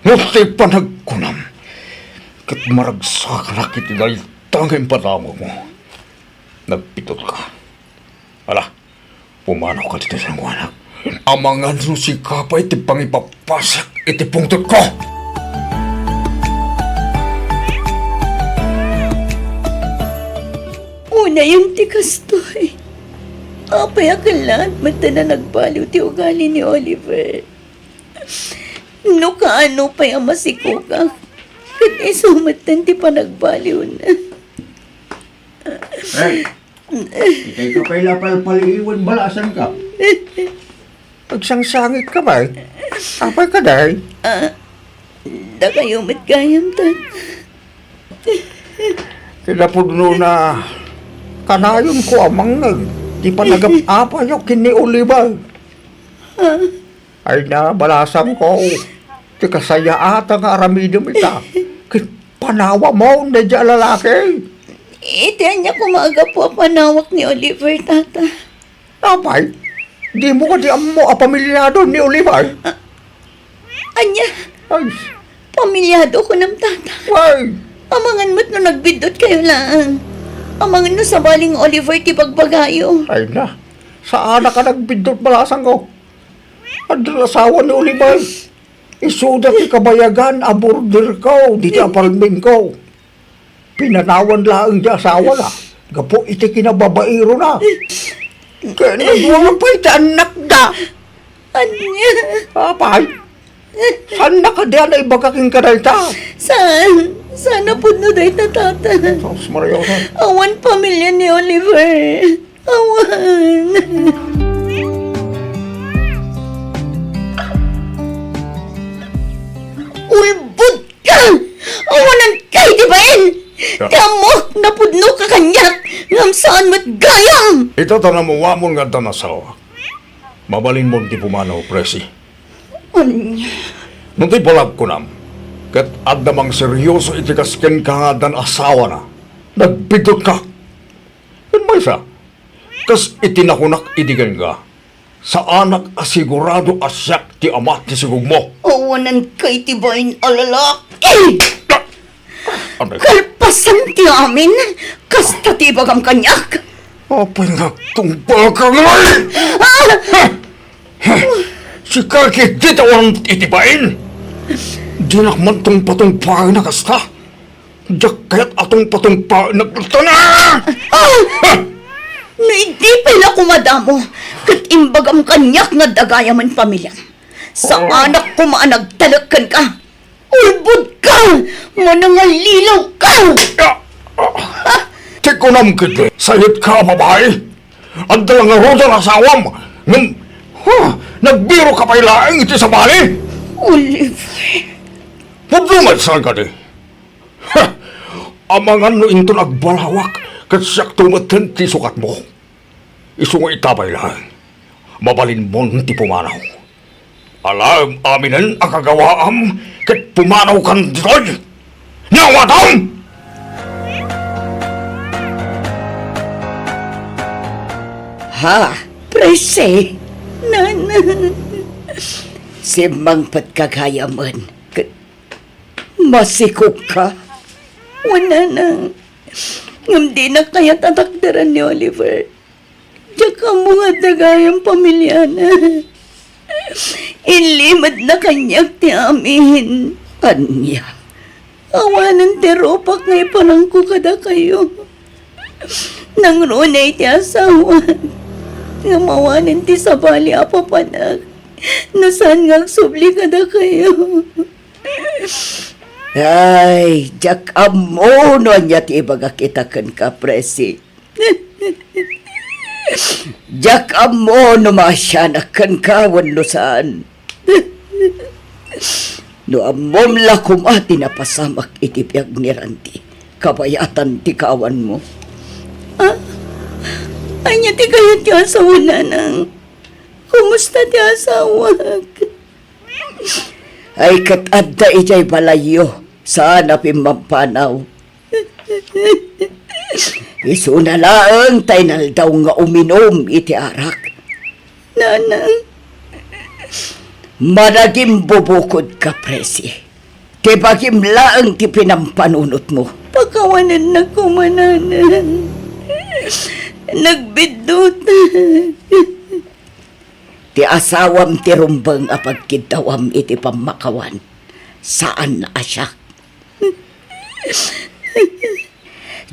No ti panagkunam, ket maragsakanak iti dayta nga impatamagmo. Nagbidutka. Ala, pumanawka ditoy sangoanak. Amangan no sika pay ti pangipapasak iti pungtotko. Unayen ti kastoy. Apay a kellaat metten a nagbaliw ti ugali ni Oliver? No kaano pay a masikogak, ket isu metten ti panagbaliwna. Eh, ikay ka pay la palpaliiwen, balasangka. Agsangsangitka pay? Apay kadi? Ah, dakayo met gayam, Tata. Kinapudnona, kanayonko a mangngeg ti panagap-apayo ken ni Oliver. Ah. Ay na, balasangko, ti kasayaatan nga aramidem ita, ket panawamon daydiay a lalaki. Iti ania koma a gapu a panawak ni Oliver, Tata? Apay, dimo kadi ammo a pamilyado ni Oliver? Ah, ania? Ay. Pamilyado kunam, Tata? Ay. Amangan met no nagbiddutkayo laeng. Amangan no sabali nga Oliver ti bagbagayo. Ay na, saanak a nagbiddut, balasangko. Addan asawa ni Oliver. Isuda ti kabayagan a borderko ditoy apartmentko. Pinanawan laeng ti asawana gapu iti kinababairona. Ket nagwapa iti annakda. Ania? Apay? Saanna kadi a naibaga kenka dayta? Saan? Saan a pudno dayta, Tata? Sus, Maria, saan? Awan pamilia ni Oliver. Awan. Ulbodka! Awanan kay di bain! Ya. Ti ammoak, napudnoka kaniak, ngem saan met gayam! Ita ta namuamon nga addan asawak. Mabalinmon ti pumanaw, Presi. Ania? No ti palagkunam, ket adda mangseryoso iti kas kenka nga addan asawana, nagbiddutka. Ken maysa, kas iti nakunak idi kenka, saanak a sigurado a siak ti ama ti sigogmo. Awanan kay ti bain a lalaki! Ano? Kalpasan ti amin, kasta ti ibagam kaniak. Apay nga agtungpalka ngay? Ah! Sika ketdi ti awan iti bain. Dinak man tungpatungpaen a kasta. Diak kayat a tungpatungpaen a kasta. Ah! No idi pay la koma damo, ket imbagam kaniak nga adda gayamen pamiliam. Saanak koma a nagtalek kenka. Ulbodka! Manangalilawka! Ah, ah, ti kunam ketdi, sayetka a babai. Adda la ngaruden asawam, ngem, ha, nagbiroka pay laeng iti sabali. Oliver. Pudno met saan kadi? Ha! Amangan no inton agbalawak, Ket siakto metten ti sukatmo. Isu nga ita pay laeng, mabalinmon ti pumanaw. Alaem aminen a kagawaam ket pumanawkan ditoy. Naawatam! Ha, Presi? Nanang, simmangpetka gayamen ket masikogka? Wen, Nanang. Ngem dinak kayat a takderen ni Oliver. Diak ammo nga adda gayam pamiliana. Inlimedna kaniak ti amin. Ania? Awanen ti rupak nga iparangko kadakayo. Nangruna iti asawak. Ngem awanen ti sabali a papanak no saan nga agsubli kadakayo. Ay, diak ammo no ania ti ibagak ita kenka, Presi. Diak ammo no maasianak kenka wenno saan. No ammom la koma ti napasamak iti biag ni Randy, kabayatan ti kaawanmo. Ah, ania ti kayatyo a sawen, Nanang? Kumusta ti asawak? Ay, ket adda idiay balayyo, saan a pimmampanaw. Isuna laeng ta inaldaw nga uminum iti arak. Nanang. Managimbubukodka, Presi. Ti bagim laeng ti pinampanunotmo. Pakawanennak koma, Nanang. Nagbiddutak. Ti asawam ti rumbeng a pagkiddawam iti pammakawan, saan a siak.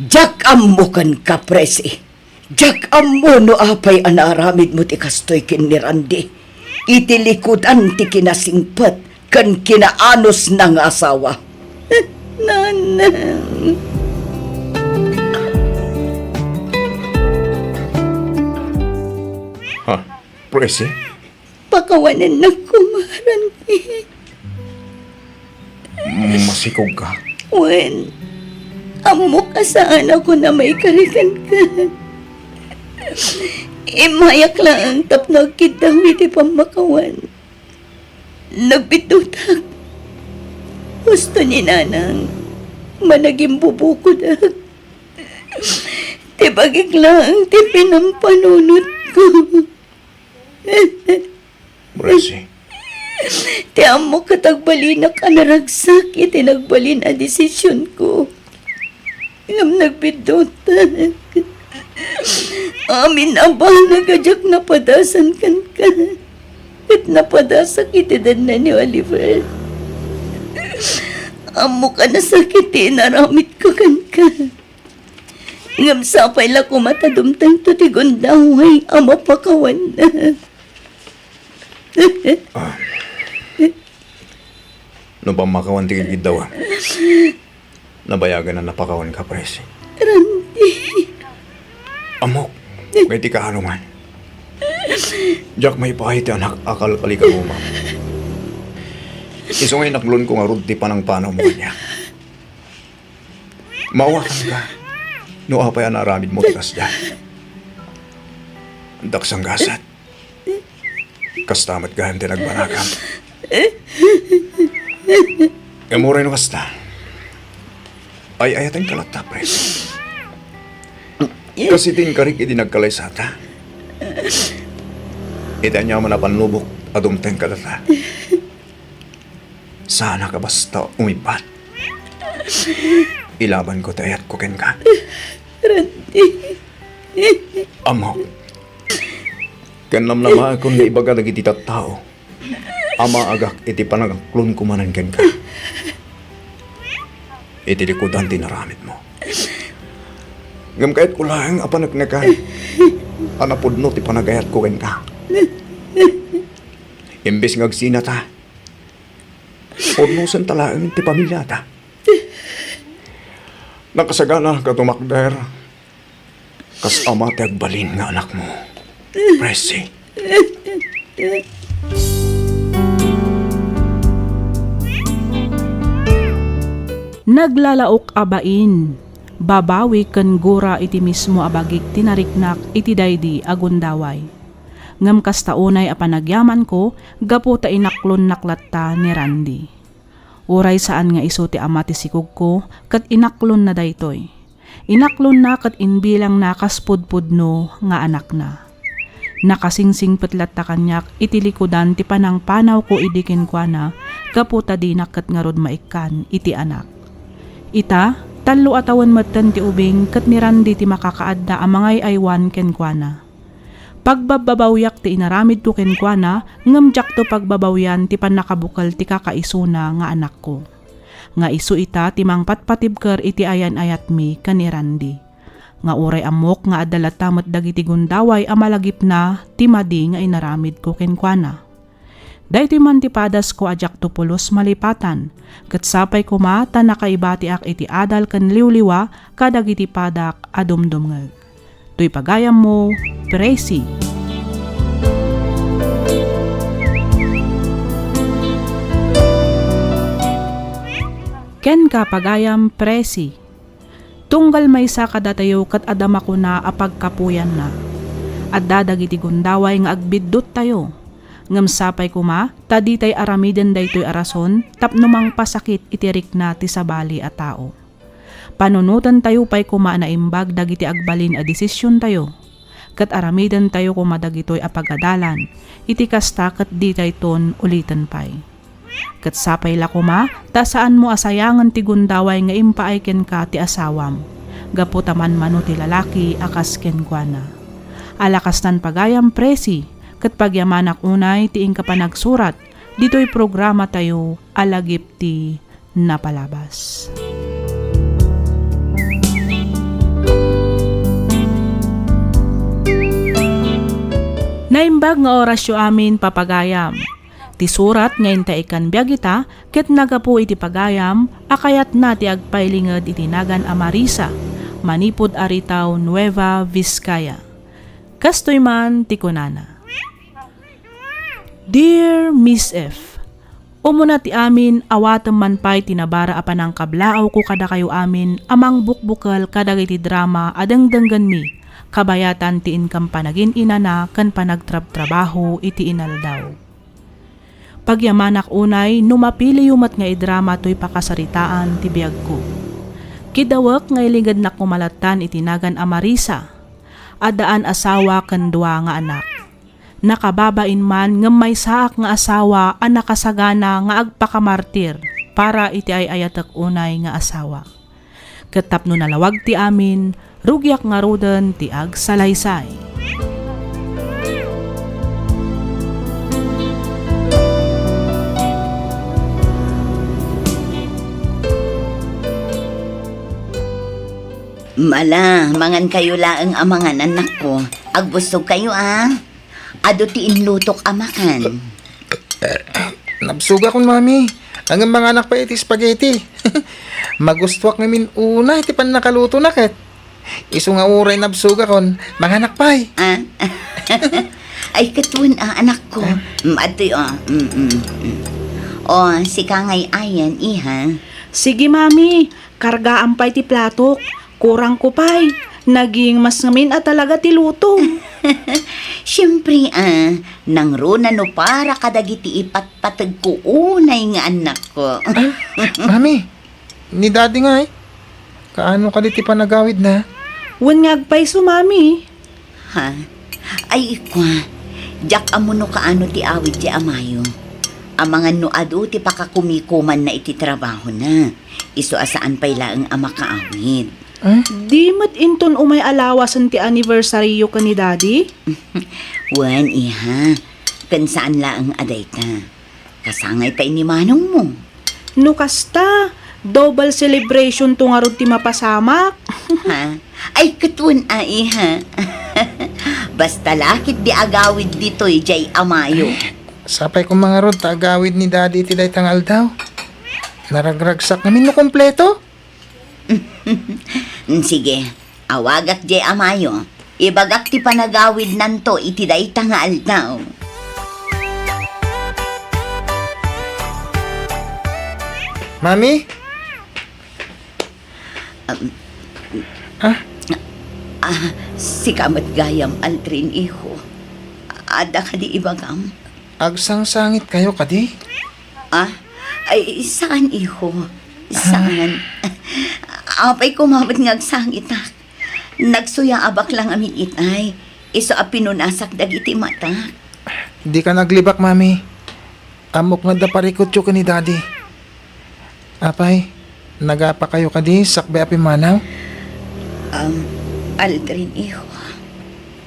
Diak ammo kenka, Presi. Diak ammo no apay a naaramidmo ti kastoy ken ni Randy iti likudan ti kinasingpet ken kinaanusna nga asawa. Nanang. Ha? Presi? Pakawanennak koma, Randy. Masikogka? Wen, ammok a saanakon a maikari kenka. Immayak laeng tapno agkiddaw iti pammakawan. Nagbiddutak. Husto ni Nanang, managimbubukodak. Ti bagik laeng ti pinampanunotko. Presi. Ti ammok ket agbalinak a naragsak iti nagbalin a desisionko. Ngem nagbiddutak. Amin a banag a diak napadasan kenka, ket napadasak iti denna ni Oliver. Ammok a nasakit ti inaramidko kenka. Ngem sapay la koma ta dumtengto ti gundaway a mapakawanna. Ah. No pammakawan ti gigiddawa, nabayagan a napakawanka, Presi. Randy. Ammok, nga iti kaano man. Diak maipaay ti anak a kalkalikagumam. Isu nga inaklonko ngarud ti panangpanawmo kaniak. Maawatanka no apay a naaramidmo ti kasdiay. Daksang gasat. Kasta met gayam ti nagbanagam. Ngem uray no kasta, ay-ayatenka latta, Presi. Kas iti inkarik idi nagkalaysata. Iti aniaman a pannubok a dumteng kadata. Saanak a basta umibbat. Ilabanko ti ayatko kenka. Randy. Ammok. Ken namnamaekon nga ibaga dagiti tattao a maagak iti panangaklonko manen kenka. Iti likudan ti inaramidmo. Ngem kayatko laeng a paneknekan a napudno ti panagayatko kenka. Imbes nga agsinata, purnosenta laeng ti pamiliata. Nakasagana ka tumakder kas ama ti agbalin nga anakmo, Presi. Naglalaok a bain. babawi ken gura iti mismo a bagik ti nariknak iti daydi a gundaway. Ngem kasta unay a panagyamanko gapu ta inaklonnak latta ni Randy. Uray saan nga isu ti ama ti sikogko ket inaklonna daytoy. Inaklonna ket imbilangna kas pudpudno nga anakna. Nakasingsingpet latta kaniak iti likudan ti panangpanawko idi kenkuana gapu ta dinak ket ngarud maikkan iti anak. Ita, tallo a tawen metten ti ubing ket ni Randy ti makakaadda a mangay-aywan kenkuana. Pagbabbabawiak ti inaramidko kenkuana, ngem diakto pagbabawian ti pannakabukel ti kakaisuna nga anakko. Nga isu ita ti mangpatpatibker iti ayan-ayatmi ken ni Randy. Nga uray ammok nga adda latta met dagiti gundaway a malagipna ti madi nga inaramidko kenkuana. Daytoy man ti padasko a diakto pulos malipatan, ket sapay koma ta nakaibatiak iti adal ken liwliwa kadagiti padak a dumdumngeg. Toy pagayammo, Presi. Kenka, pagayam, Presi. Tunggal maysa kadatayo ket adda makuna a pagkapuyanna. Adda dagiti gundaway nga agbidduttayo. Ngem sapay koma ta ditay aramiden daytoy a rason tapno mangpasakit iti rikna ti sabali a tao. Panunotentayo pay koma a naimbag dagiti agbalin a desisiontayo, ket aramidentayo koma dagitoy a pagadalan, iti kasta ket ditayton uliten pay. Ket sapay la koma ta saanmo a sayangen ti gundaway nga impaay kenka ti asawam, gapu ta manmano ti lalaki a kas kenkuana. Ala kastan pagayam, Presi, ket pagyamanak unay ti inka panagsurat ditoy programatayo a Lagip ti Napalabas. Naimbag nga orasyo amin, papagayam. Ti surat nga inta ikkan biag ita ket nagapu iti pagayam a kayatna ti agpailinged iti nagan a Marisa, manipud Aritao, Nueva Vizcaya. Kastoy man ti kunana, Dear Miss F, umuna ti amin, awatem man pay ti nabara a panangkablaawko kadakayo amin a mangbukbukel kadagiti drama a dengdenggenmi, kabayatan ti inkam panagin-inana ken panagtrabtrabaho iti inaldaw. Pagyamanak unay no mapiliyo met nga idrama toy pakasaritaan ti biagko. Kidawek nga ilingednak koma lattan iti nagan a Marisa, addaan asawa ken dua nga anak. Nakababain man ngem maysaak nga asawa a nakasagana nga agpakamartir para iti ay-ayatek unay nga asawa. Ket tapno nalawag ti amin, rugiak ngaruden ti agsalaysay. Mala, mangankayo laeng a mangan, annakko. Agbusog kayo, a. Adu ti inlutok a makan. Nabsugakon, Mami. Ngem manganak pay iti spaghetti. Magustuak ngamin unay ti pannakalutonak ket. Isu nga uray nabsugakon, manganak pay. Ah? Ay, ket wen, a, anakko. Ah? Mm, adtoy, o. Mm, mm, mm. O, sika ngay ayan, iha. Sige, Mami. Kargaam pay ti platok. Kurangko pay. Naging mas ngamin a talaga ti luto. Siempre, a, nangruna no para kadagiti ipatpategko unay nga annakko. Ah, Mami, ni Daddy ngay, kaano kadi ti panagawidna? Wen nga agpayso, Mami. Ha? Ay, ikua, diak ammo no kaano ti awid ti amayo. Amangan no adu ti pakakumikumanna iti trabahona. Isu a saan pay laeng a makaawid. Eh? Di met inton umay a lawasen ti anniversaryo ken ni Daddy? Wen, iha. Ken saan laeng a dayta. Kasangay pay ni manongmo. No kasta, double celebration to ngarud ti mapasamak. Ha? Ay, ket wen a, iha. Basta la ketdi agawid ditoy diay amayo. Sapay koma ngarud ta agawid ni Daddy iti dayta nga aldaw. Naragragsak ngamin no kompleto. Sige, awagak diay amayo. Ibagak ti panagawidnanto iti dayta nga aldaw. Mami? Um, Ah? Ah, sika met gayam, Aldrin, iho. Adda kadi ibagam? Agsangsangit kayo kadi? Ah? Ay, saan, iho? Saan? Apay koma met nga agsangitak. Nagsuyaabak lang amin itay. Isu a pinunasak dagiti matak. Dika aglibak, Mami. Ammok nga adda parikutyo ken ni Daddy. Apay, nagapa kayo kadi sakbay a pimmanaw? Um, Aldrin, iho.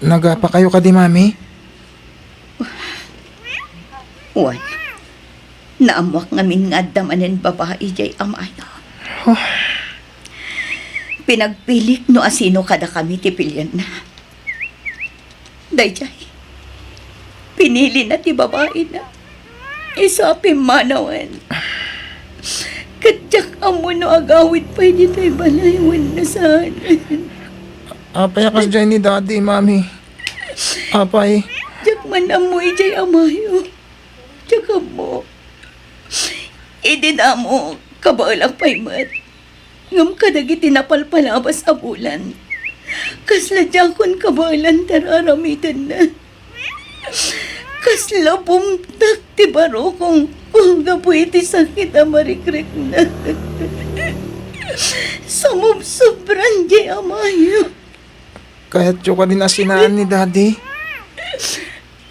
Nagapa kayo kadi, Mami? Wen, naammoak ngamin nga adda manen babai diay amayo. Huh. Pinagpilik no asino kadakami ti pilienna. Daydiay, pinilina ti babaina. Isu a pimmanawen. Ket diak ammo no agawid pay ditoy balay wenno saan. Apay a kasdiay ni Daddy, Mami? Apay? Diak man ammo idiay amayo. Diak ammo. Idi damo, kabaelak pay met. Ngem kadagiti napalpalabas a bulan, kasla diakon kabaelan ti ar-aramidenna. Kasla bumtak ti barukongko gapu iti sakit a marikrikna. Sumubsobran diay amayo. Kayatyo kadin a sinaan ni Daddy?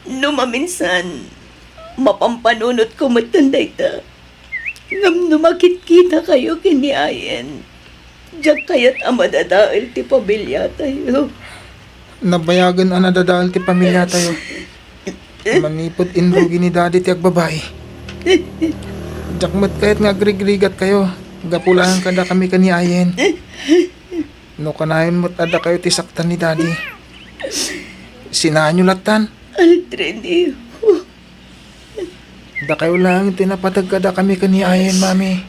No maminsan, mapampanunotko metten dayta. Ngem no makitkitakayo ken ni Ayen, diak kayat a madadael ti pamiliatayo. Nabayagen a nadadael ti pamiliatayo. Manipud inrugi ni Daddy ti agbabai. Diak met kayat nga agrigrigatkayo gapu laeng kadakami ken ni Ayen. No kanayon met a dakayo ti saktan ni Daddy, sinaanyo lattan. Aldrin, iho. Dakayo laeng ti napateg kadakami ken ni Ayen, Mami.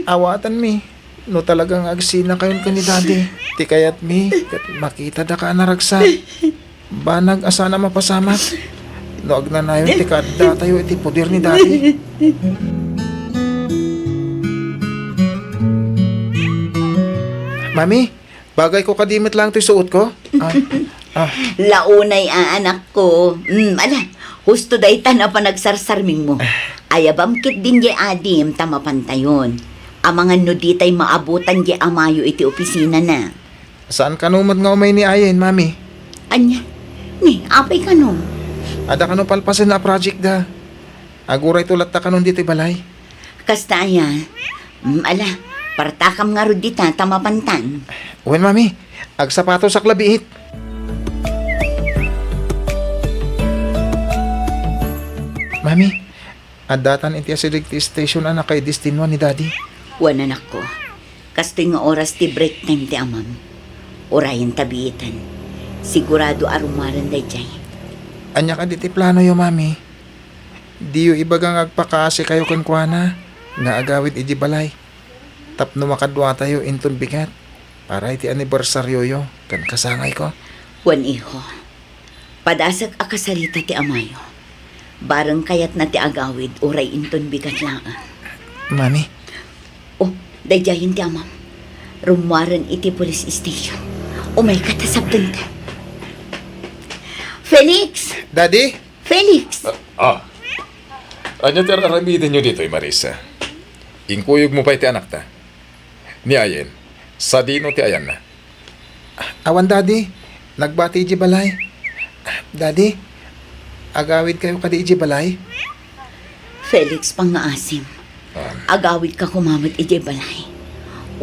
Awatenmi no talaga nga agsinakayon ken ni Daddy. Ti kayatmi ket makitadaka a naragsak. Banag a saan a mapasamak no agnanayon ti kaaddatayo iti poder ni Daddy. Mami, bagayko kadi met laeng toy suotko? Ah, ah. Launay a, anakko. Mm, ala, husto dayta a panagsarsarmingmo. Ayabam ketdin diay adim ta mapantayon. Amangan no ditay maabutan diay amayo iti opisinana. Saan kano met nga umay ni Ayen, Mami? Ania? Ni, apay kano? Adda kano palpasen a project da. Agurayto latta kanon ditoy balay. Kasta aya? Mm, ala, partakam ngarud dita ta mapantan. Wen, Mami. Agsapatosak la biit. Mami, addatan iti asideg ti station a nakaidestinoan ni Daddy. Wen, anakko. Kastoy nga oras ti break time ti amam. Urayen ta biiten. Sigurado a rummuaren daydiay. Ania kadi ti planoyo, Mami? Diyo ibaga nga agpakaasikayo kenkuana nga agawid idiay balay tapno makaduatayo inton bigat para iti anibersarioyo ken kasangayko? Wen, iho. Padasek a kasarita ti amayo. Bareng kayatna ti agawid uray inton bigat laeng. Mami? Oh, daydiayen ti amam. Rummuaren iti police station. Umayka ta sabdenta. Felix! Daddy? Felix! Ah, ah. Ania ti ar-aramidenyo ditoy, Marisa? Inkuyogmo pay ti anakta. Ni Ayen, sadino ti ayanna? Awan, Daddy. Nagbati idiay balay. Daddy, agawidkayo kadi idiay balay? Felix, pangngaasim. Ah. Agawidka koma met idiay balay.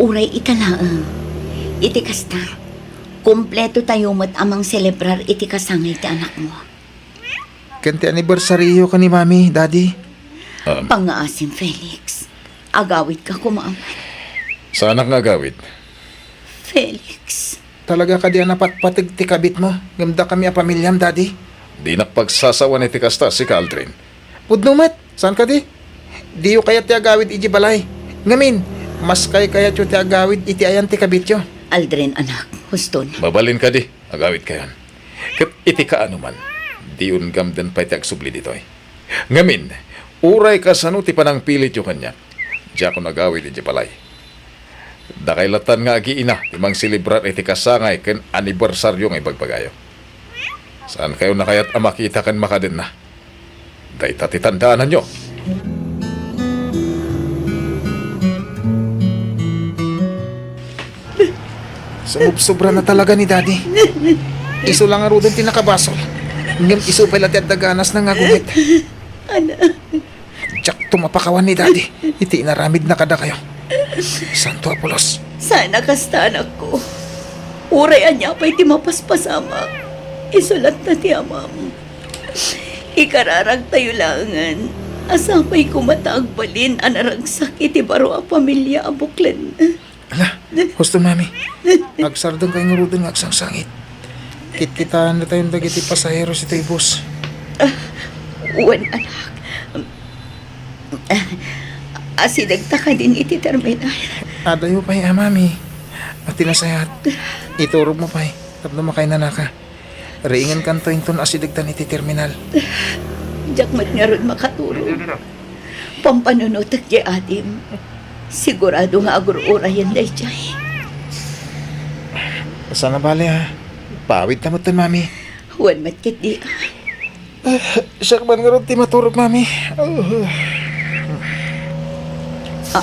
Uray ita laeng. Iti kasta, kumpletotayo met a mangselebrar iti kasangay ti anakmo. Ken ti anibersarioyo ken ni Mami, Daddy. Um. Pangngaasim, Felix. Agawidka koma met. Saanak nga agawid? Felix. Talaga kadi a napatpateg ti kabitmo ngem dakami a pamiliam, Daddy? Dinak pagsasawan iti kasta, sika, Aldrin. Pudno met, saan kadi? Diyo kayat ti agawid idiay balay. Ngamin, mas kaykayatyo ti agawid iti ayan ti kabityo. Aldrin, anak, huston. Mabalin kadi, agawidkayon. Ket iti kaano man, diyon gamden pay ti agsubli ditoy. Ngamin, uray kasano ti panangpilityo kaniak, diakon agawid idiay balay. Dakay latta nga agiina ti mangselebrar iti kasangay ken anibersario nga ibagbagayo. Saankayo nakayat a makita ken makadenna. Dayta ti tandaananyo. Sumubsobra na talaga ni Daddy. Isu la ngaruden ti nakabasol. Ngem isu pay la ti adda ganasna nga agumit. Anak. Diakto mapakawan ni Daddy iti inaramidna kadakayo. Santo Apolos. Saan a kasta, anakko. Uray ania pay ti mapaspasamak, isu latta ti amam. Ikararagtayo laengen a sapay koma ta agbalin a naragsak iti baro a pamilia a buklen. Ala, husto, Mami. Agsardengkayo ngaruden nga agsangsangit. Kitkitaennatayon dagiti pasaheros iti bus. Ah, wen, anak. Ah, asidegta kadin iti terminal. Adayo pay a, Mami. Iti nasayaat, iturogmo pay tapno makainanaka. Riingenkanto inton asidegtan iti terminal. Diak met ngarud makaturog. Pampanunotek diay adim. Sigurado nga agur-urayen daydiay. Saan a bale, ha? Paawidta metten, Mami. Wen met ketdi. Siak man ngarud ti maturog, Mami. Ah.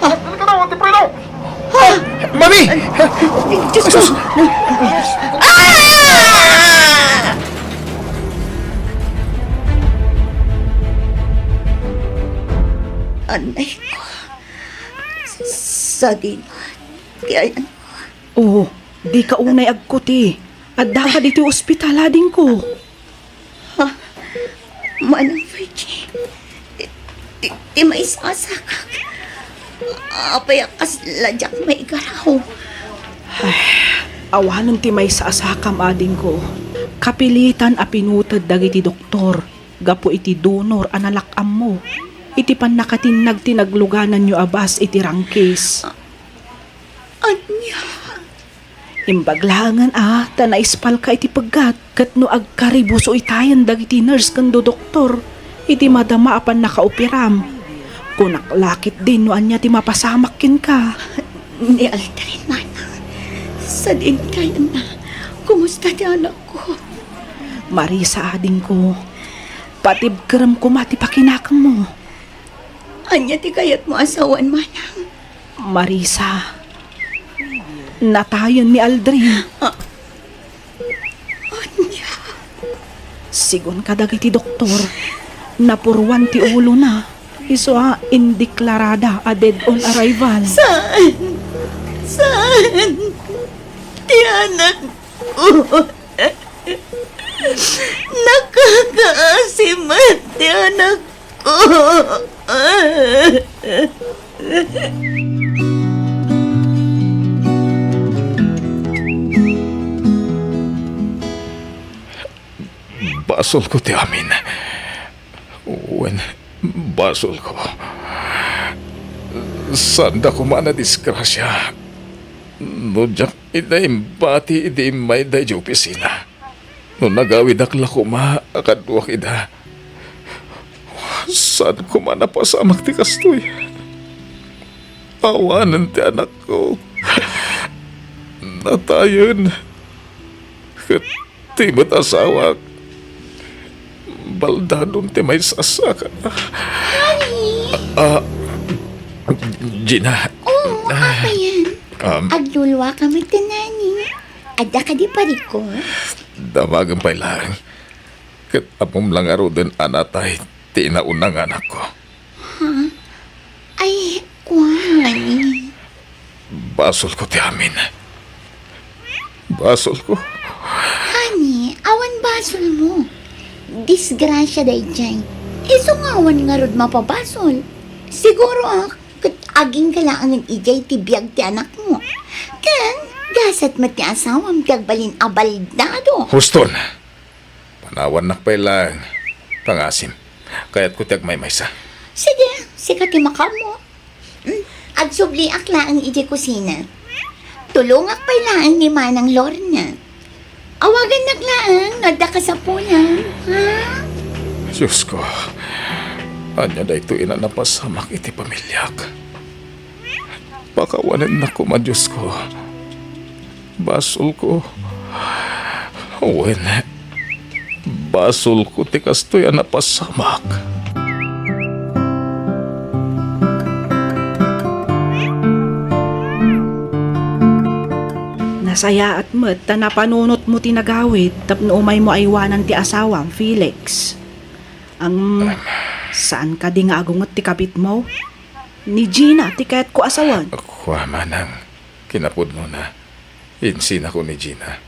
Ah. Dali ka daw, Ate Preno! Ah! Mami! Ay, Diyos ko! Sus! Ah! Anay ko. Sadino ti ayanko. Oh, dika unay agkuti. Addaka ditoy ospital, adingko. Ha? Manang Virgie, ti, ti, ti maisasakak. Apay a kasla diak maigaraw? Ay, awanen ti maisasakam, adingko. Kapilitan a pinuted dagiti doktor gapu iti donor a nalak-ammo iti pannakatinnag ti naglugananyo a bus iti Rangkis. Ania? Imbag laengen a ta naispalka iti peggat ket no agkaribuso itayen dagiti nurse ken do doktor iti madama a pannakaoperam. Kunak la ketdin no ania ti mapasamak kenka. Ni Aldrin, manang, sadin tayenna. Kumusta ti anakko? Marisa, adingko, patibkerem koma ti pakinakemmo. Ania ti kayatmo a sawen, manang? Marisa, natayen ni Aldrin. Ah, ania? Sigun kadagiti doktor, napuruan ti ulona. Isu a indeklarada a dead on arrival. Saan? Saan? Ti anakko. Nakakaasi met ti anakko. Basolko ti amin. Wen, basolko. Saanda koma a nadisgrasia no diak ida imbati idi immay daydiay opisina. No nagawidak la koma a kaduak ida, saan koma napasamak ti kastoy. Awanen ti anakko. Natayen. Ket ti met asawak, baldadon ti maisasakana. Honey! Ah, Gina. Oo, apayen? Um, agluluaka met, honey. Adda kadi parikut? Damagen pay laeng. Ket ammom la ngaruden a natay ti inauna nga anakko. Ha? Ay, kuan. Basolko ti amin. Basolko. Honey, awan basolmo. Disgrasia daydiay. Isu nga awan ngarud mapabasol. Siguro, ah, ket agingga laengen idiay ti biag ti anakmo. Ken, gasat met ti asawam ti agbalin a baldado. Huston! Panawannak pay laeng, pangasim. Kayatko ti agmaymaysa. Sige, sika ti makaammo. Mm, agsubliak laeng idiay kusina. Tulongak pay laeng ni Manang Lorna. Awagannak laeng no adda kasapulan, ha? Diosko, ania daytoy a napasamak iti pamiliak? Pakawanennak koma, Diosko. Basolko. Wen, basolko ti kastoy a napasamak. Nasayaat met ta napanunotmo ti nagawid tapno umaymo aywanan ti asawam, Felix. Ang, saan kadi nga agunget ti kabitmo? Ni Gina ti kayatko a sawen. Kua, manang, kinapudnona, insinako ni Gina.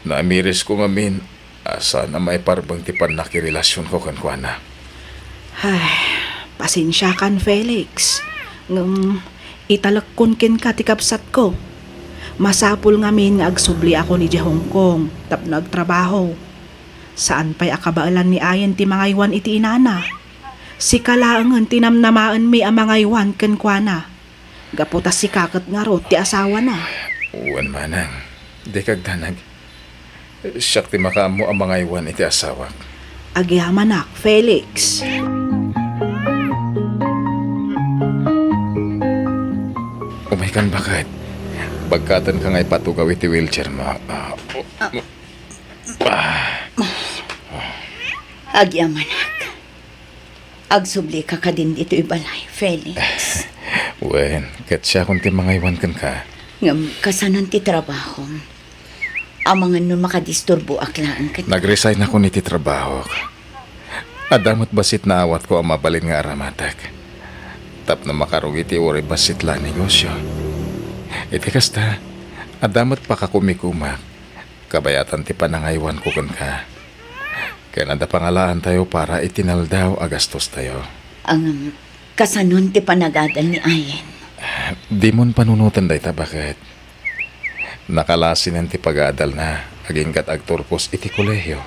Naamirisko ngamin a saan a maiparbeng ti pannakirelasionko kenkuana. Ay, pasensiakan, Felix. Ngem, italekkon kenka ti kabsatko. Masapul ngamin nga agsubliako idiay Hong Kong tapno agtrabaho. Saan pay a kabaelan ni Ayen ti mangaywan iti inana. Sika laengen ti namnamaenmi a mangaywan kenkuana. Gapu ta sika ket ngarud ti asawana. Wen, manang, dika agdanag. Siak ti makaammo a mangaywan iti asawak. Agyamanak, Felix. Umaykan, baket. Bagkatenka nga ipatugaw iti wheelchairmo. Ah, o-, Ah. Agyamanak. Agsublika kadin ditoy balay, Felix. Wen, ket siakon ti mangaywan kenka. Ngem, kasanon ti trabahom? Amangan no makadisturboak laeng kenka. Nag-resignakon iti trabahok. Adda met bassit naawatko a mabalin nga aramatek tapno makarugi ti uray bassit la a negosio. Iti kasta, adda met pakakumikumak. Kabayatan ti panangaywanko kenka. Ken adda pangalaantayo para iti naldaw a gastostayo. Ngem, kasanon ti panagadal ni Ayen? Dimon panunoten dayta, baket. Nakalasinen ti pagaadalna agingga't agturpos iti kolehio.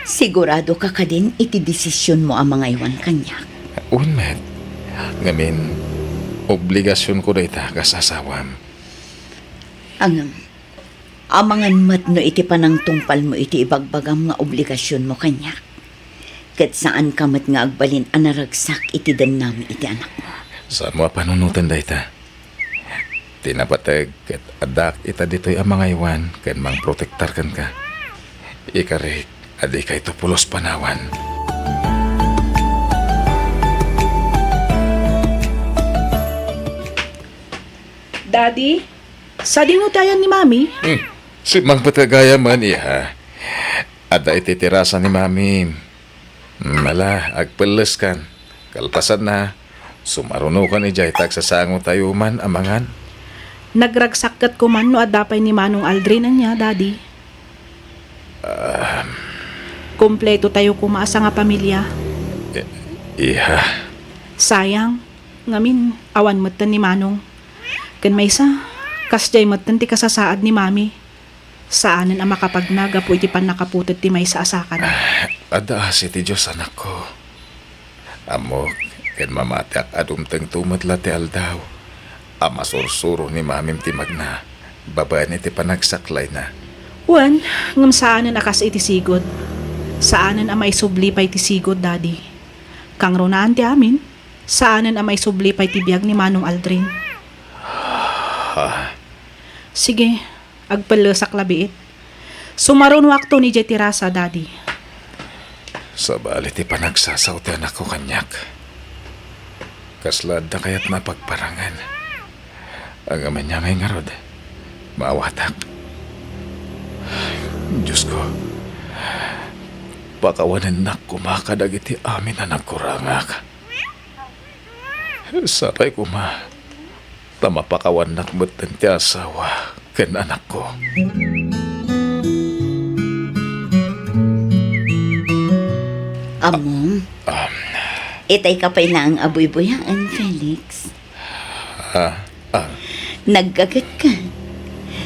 Siguradoka kadin iti desisionmo a mangaywan kaniak? Wen met. Ngamin, obligasionko dayta kas asawam. Ngem, amangan met no iti panangtungpalmo iti ibagbagam nga obligasionmo kaniak, ket saanka met nga agbalin a naragsak iti dennami iti anakmo. Saanmo a panunoten dayta. Ti napateg ket addaak ita ditoy a mangaywan ken mangprotektar kenka. Ikarik a dikayto pulos panawan. Daddy, sadino ti ayan ni Mami? Hmm. Simmangpet gayam, iha. Adda iti terasa ni Mami. Hmm, ala, agpelleskan. Kalpasanna, sumarunokan idiay ta agsasangotayo man a mangan. Nagragsak ket koma no adda pay ni Manong Aldrin ania, Daddy. Ah. Kompleto tayo koma a sangapamilia. I-, iha. Sayang, ngamin, awan metten ni Manong. Ken maysa, kasdiay metten ti kasasaad ni Mami. Saanen a makapagna gapu iti pannakaputed ti maysa a sakana. Ah, adda asi ti Dios, anakko. Ammok, ken mamatiak a dumtengto met la ti aldaw a masursuro ni Mamim ti magna babaen iti panagsaklayna. Wen, ngem saanen a kas iti sigud. Saanen a maisubli pay ti sigud, Daddy. Kangrunaan ti amin, saanen a maisubli pay ti biag ni Manong Aldrin. Ah. Sige, agpellesak la biit. Sumarunoakto idiay terasa, Daddy. Sabali ti panagsasao ti anakko kaniak. Kasla adda kayatna a pagparangen. Ngem ania ngay ngarud, maawatak. Diosko, pakawanennak koma kadagiti amin a nagkurangak. Sapay koma, ta mapakawannak metten ti asawa ken anakko. Ammom, Um, itay ka pay laeng a buybuyaen, Felix. Ah, ah. Naggaget ka.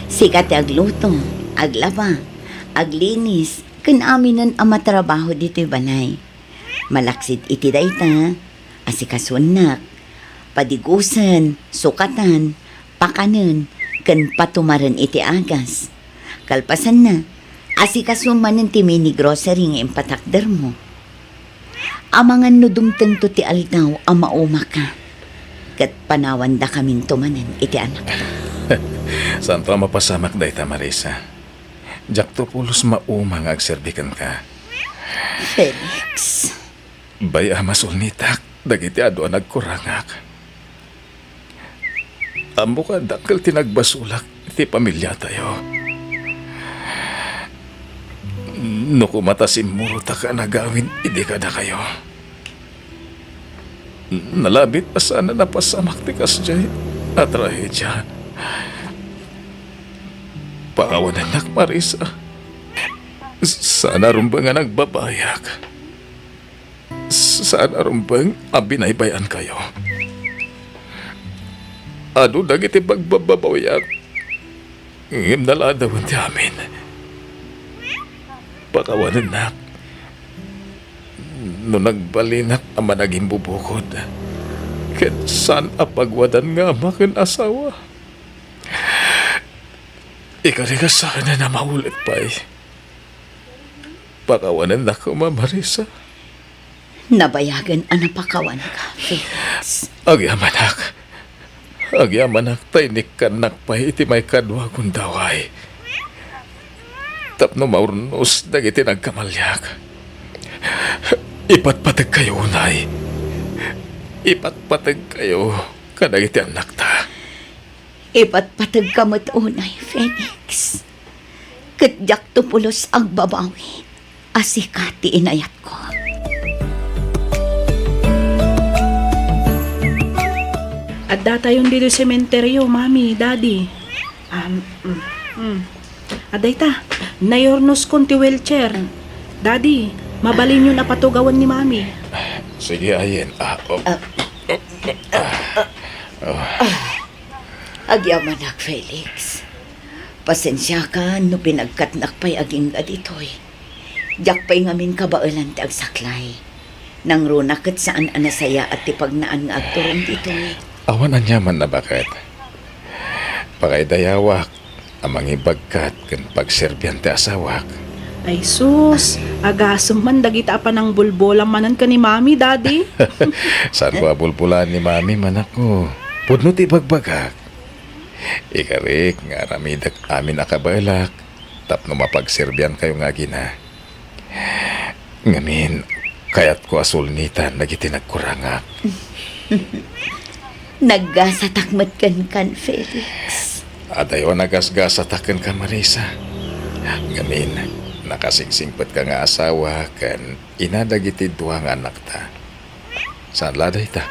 Sika ti agluto, aglaba, aglinis, ken aminen a matrabaho ditoy balay. Malaksid iti dayta, asikasuennak, padigusen, sukatan, pakanen, ken patumaren iti agas. Kalpasanna, asikasuem manen ti mini grocery nga impatakdermo. Amangan no dumtengto ti aldaw a maumaka. ket panawandakaminto manen iti anakta. Saanto a mapasamak dayta, Marisa. Diakto pulos mauma nga agserbi kenka. Felix. Bay-am a sulnitak dagiti adu a nagkurangak. Ammok a dakkel ti nagbasolak iti pamiliatayo. No koma ta simmurotak a nagawid idi kadakayo, nalabit a saan a napasamak ti kasdiay a trahedia. Pakawanennak, Marisa. Saan a rumbeng a nagbabayak. Saan a rumbeng a binaybay-ankayo. Adu dagiti pagbababawiak, ngem naladawen ti amin. Pakawanennak no nagbalinak a managimbubukod, ket saan a pagwadan nga ama ken asawa. Ikarik a saanen a maulit pay. Pakawanennak koma, Marisa. Nabayagen a napakawanka, Felix. Agyamanak. Agyamanak ta inikkannak pay iti maikadua a gundaway. Tapno maurnos dagiti nagkamaliak. Ipatpategkayo unay. Ipatpategkayo kadagiti annakta. Ipatpategka met unay, Felix. Ket diakto pulos agbabawi a sika ti inayatko. Addatayon ditoy sementeryo, Mami, Daddy. Um, mm, mm. Adayta, naurnoskon ti wheelchair. Daddy, mabalinyon a patugawen ni Mami. Sige, ayen. Ah, oh. Ah. Ah. Agyamanak, Felix. Pasensiakan no pinagkatnak pay agingga ditoy. Diak pay ngamin kabaelan ti agsaklay. Nangruna ket saan a nasayaat ti pagnaan nga agturong ditoy. Awan aniamanna, baket. Pakaidayawak a mangibagkat ken pagserbian ti asawak. Ay sus, agasem man dagita a panangbulbolam manen ken ni Mami, Daddy. Saanko a bulbolaan ni Mami, anakko. Pudno ti ibagbagak. Ikarik nga aramidek amin a kabaelak tapno mapagserbiankayo nga agina. Ngamin, kayatko a sulnitan dagiti nagkurangak. Naggasatak met kenkan, Felix. Adayo a nagasgasatak kenka, Marisa. Ngamin, nakasingsingpetka nga asawa ken ina dagiti dua nga annakta. Saan la dayta?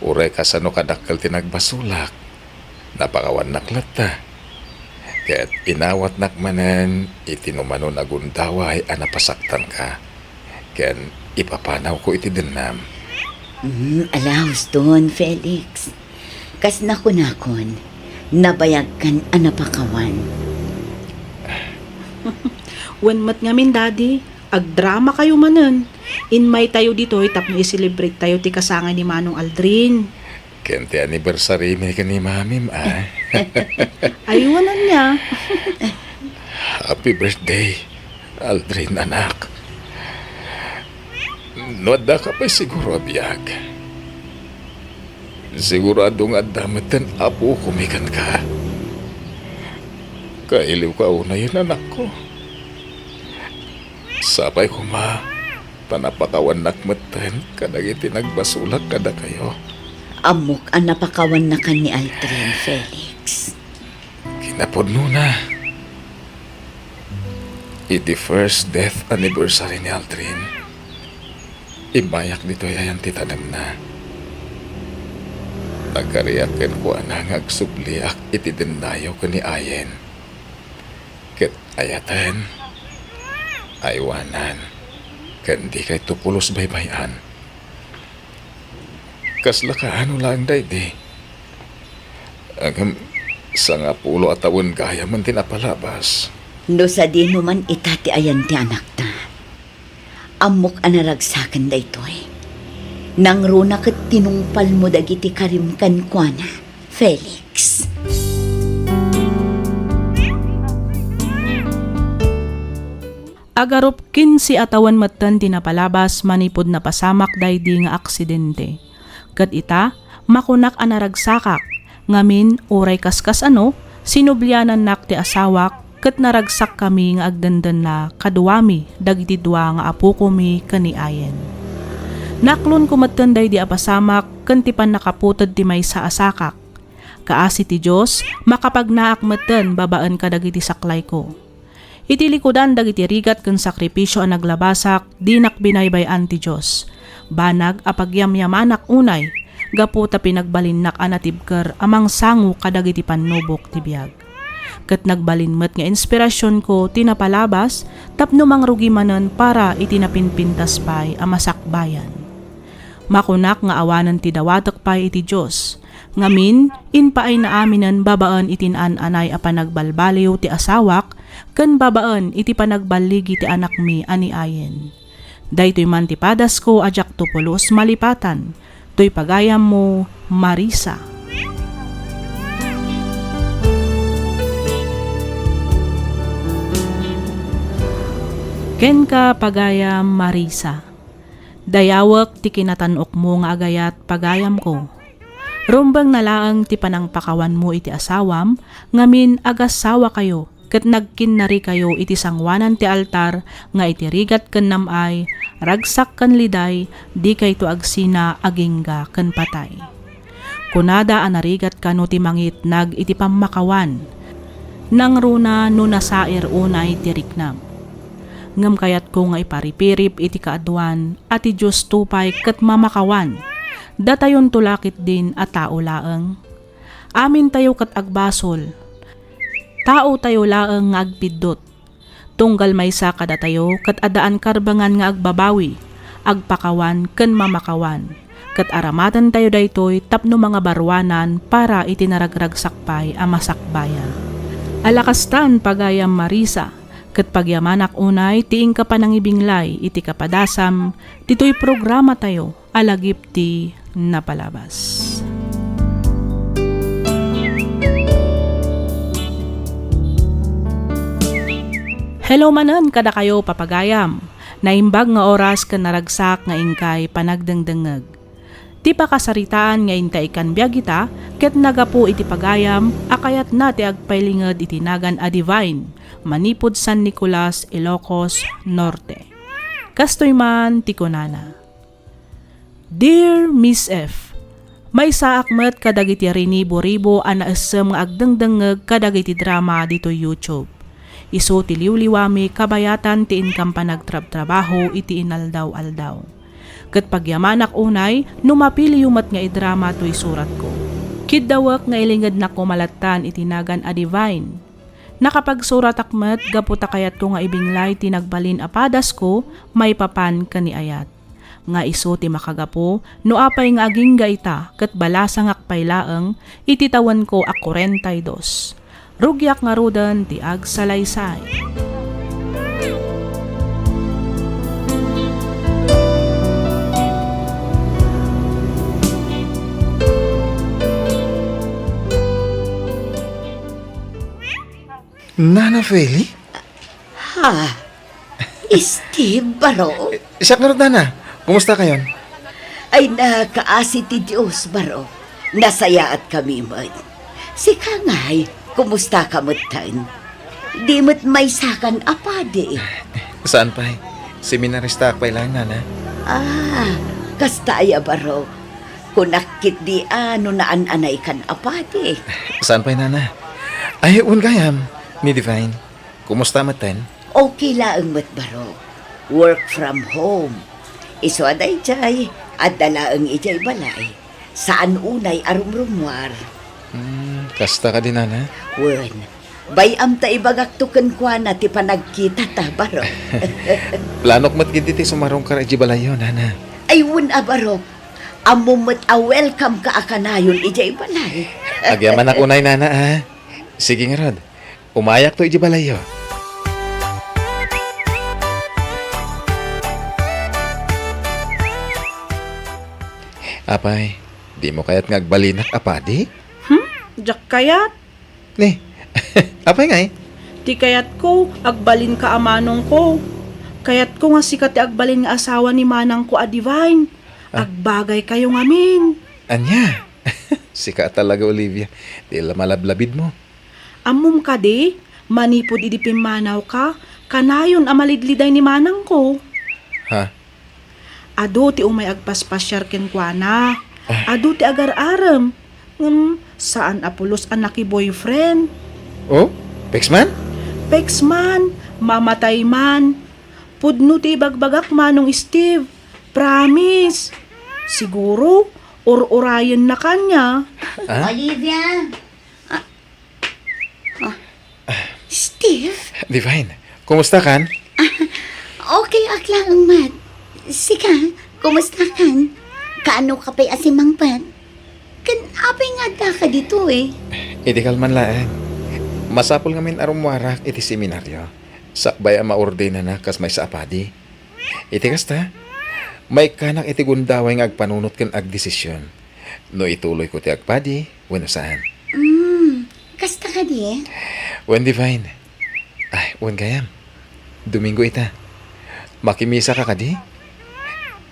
Uray kasano kadakkel ti nagbasolak, napakawannak latta. Ket inawatnak manen iti numanon a gundaway a napasaktanka, ken ipapanawko iti dennam. Mm, ala, huston, Felix. Kas nakunakon, nabayagkan a napakawan. Wen met ngamin, Daddy, agdramakayo manen. Inmaytayo ditoy tapno i-celebrate tayo ti kasangay ni Manong Aldrin. Ken ti anniversary mi ken ni Mamim, a. Ay, wen ania. Happy birthday, Aldrin, anak. No addaka pay siguro a biag, sigurado nga adda metten apokomi kenka. Kailiwka unayen, anakko. Sapay koma ta napakawannak metten kadagiti nagbasolak kadakayo. Ammok a napakawannakan ni Aldrin, Felix. Kinapudnona, iti first death anniversary ni Aldrin, immayak ditoy ayan ti tanemna. Nagkariak kenkuana nga agsubliak iti dennayo ken ni Ayen. Ket ayaten, aywanan, ken dikayto pulos baybay-an. Kasla kaano laeng daydi. Ngem sangapulo a tawen gayamen ti napalabas. No sadino man ita ti ayan ti anakta, ammok a naragsaken daytoy. Nangruna ket tinungpalmo dagiti karim kenkuana, Felix. Agarup kinse a tawen metten ti napalabas manipud napasamak daydi nga aksidente. Ket ita, Makunak a naragsakak, ngamin, uray kaskasano, sinublianannak ti asawak, ket naragsakkami nga agdendenna kaduami dagiti dua nga apokomi ken ni Ayen. Naaklonko metten daydi a pasamak ken ti pannakaputed ti maysa a sakak. Kaasi ti Dios, makapagnaak metten babaen kadagiti saklayko. Iti likudan dagiti rigat ken sakripisio a naglabasak, dinak binaybay-an ti Dios. Banag a pagyamyamanak unay, gapu ta pinagbalinnak a natibker a mangsango kadagiti pannubok ti biag. Ket nagbalin met nga inspirasionko ti napalabas tapno mangrugi manen para iti napinpintas pay a masakbayan. Makunak nga awanen ti dawatek pay iti Dios. Ngamin, impaayna aminen babaen iti naan-anay a panagbalbaliw ti asawak ken babaen iti panagballigi ti anakmi a ni Ayen. Daytoy man ti padasko a diakto pulos malipatan. Toy pagayammo, Marisa. Kenka, pagayam Marisa. Dayawek ti kinatan-okmo nga agayat, pagayamko. Rumbengna laeng ti panangpakawanmo iti asawam, ngamin agassawakayo ket nagkinnarikayo iti sangoanan ti altar nga iti rigat ken nam-ay, ragsak ken liday, dikayto agsina agingga ken patay. Kunada a narigat kano ti mangitnag iti pammakawan. Nangruna no nasair unay ti riknam. Ngem kayatko nga iparipirip iti kaaduan a ti Diosto pay ket mamakawan. Datayonto la ketdin a tao laeng. Amintayo ket agbasol. Taotayo laeng nga agpiddut. Tunggal maysa kadatayo ket addaan karbengan nga agbabawi, agpakawan ken mamakawan. Ket aramatentayo daytoy tapno mangabaruanan para iti naragragsak pay a masakbayan. Ala kastan, pagayam Marisa, ket pagyamanak unay ti inka panangibinglay iti kapadasam ditoy programatayo a Lagip ti Napalabas. Hello manen kadakayo, papagayam. Naimbag nga oras ken naragsak nga inkay panagdengdengngeg. Ti pakasaritaan nga inta ikan biag ita ket nagapu iti pagayam a kayatna ti agpailinged iti nagan a Divine manipud San Nicolas, Ilocos Norte. Kastoy man ti kunana. Dear Miss F, maysaak met kadagiti rinibo-ribo a naessem nga agdengdengngeg kadagiti drama ditoy YouTube. Isu ti liwliwami kabayatan ti inkam panagtrabtrabaho iti inaldaw-aldaw. Ket pagyamanak unay no mapiliyo met nga idrama toy suratko. Kiddawek nga ilingednak koma lattan iti nagan a Divine. Nakapagsuratak met gapu ta kayatko nga ibinglay ti nagbalin a padasko maipapan ken ni ayat. Nga isu ti makagapu no apay nga agingga ita ket balasangak pay laeng iti tawenko a kuarenta y dos. Rugiak ngaruden ti agsalaysay. Nana Feli? Ha? Steve, baro? Siak ngarud, nana. Kumusta kayon? Ay, nakaasi ti Dios, baro. Nasayaatkami met. Sika ngay, kumusta ka metten? Di met maysakan a padi. Saan pay? Seminaristaak pay laeng, nana. Ah, kasta aya, baro. Kunak ketdi a no naan-anaykan a padi. Saan pay, nana? Ay, wen gayam, ni Divine. Kumusta metten? Okay laeng met, baro. Work from home. Isu a daydiay, adda laeng idiay balay. Saan unay a rumrumuar. Hmm, kasta kadi, nana? Wen, bay-am ta ibagakto kenkuana ti panagkitata, baro. Planok met ketdi ti sumarungkar idiay balayyo, nana. Ay, wen a, baro. Ammom met a welcome ka a kanayon idiay balay. Agyamanak unay, nana, a. Sige ngarud. Umayakto idiay balayyo. Apay, dimo kayat nga agbalinak a padi? Hmm? Diak kayat? Ni, apay ngay? Ti kayatko, agbalinka a manongko. Kayatko nga sika ti agbalin nga asawa ni manangko a Divine. Ah. Agbagaykayo ngamin. Ania? Sika talaga, Olivia. Ti la malablabidmo. Ammom kadi, manipud idi pimmanawka, kanayon a malidliday ni manangko. Ha? Adu ti umay agpaspasiar kenkuana. Ah. Adu ti agar-arem. Ngem, saan a pulos a naki-boyfriend. Oh? Pex man? Pex man, mamatay man. Pudno ti ibagbagak, Manong Steve. Promise. Siguro, ur-urayenna kaniak. Ah? Olivia! Ah, ah, Steve? Divine, kumusta kan? Okay, ak laeng met. Sika, kumusta kan? Kaano ka pay a simangpet? Ken apay nga addaka ditoy? Idi kalman laeng. Masapul ngamin a rummuarak iti seminaryo. Sakbay a maordinanak kas maysa a padi. Iti kasta, maikkanak iti gundaway nga agpanunot ken agdesisyon. No ituloyko ti agpadi, wenno saan. Mm, kasta kadi? Wen, Divine. Ay, wen gayam. Domingo ita. Makimisa ka kadi?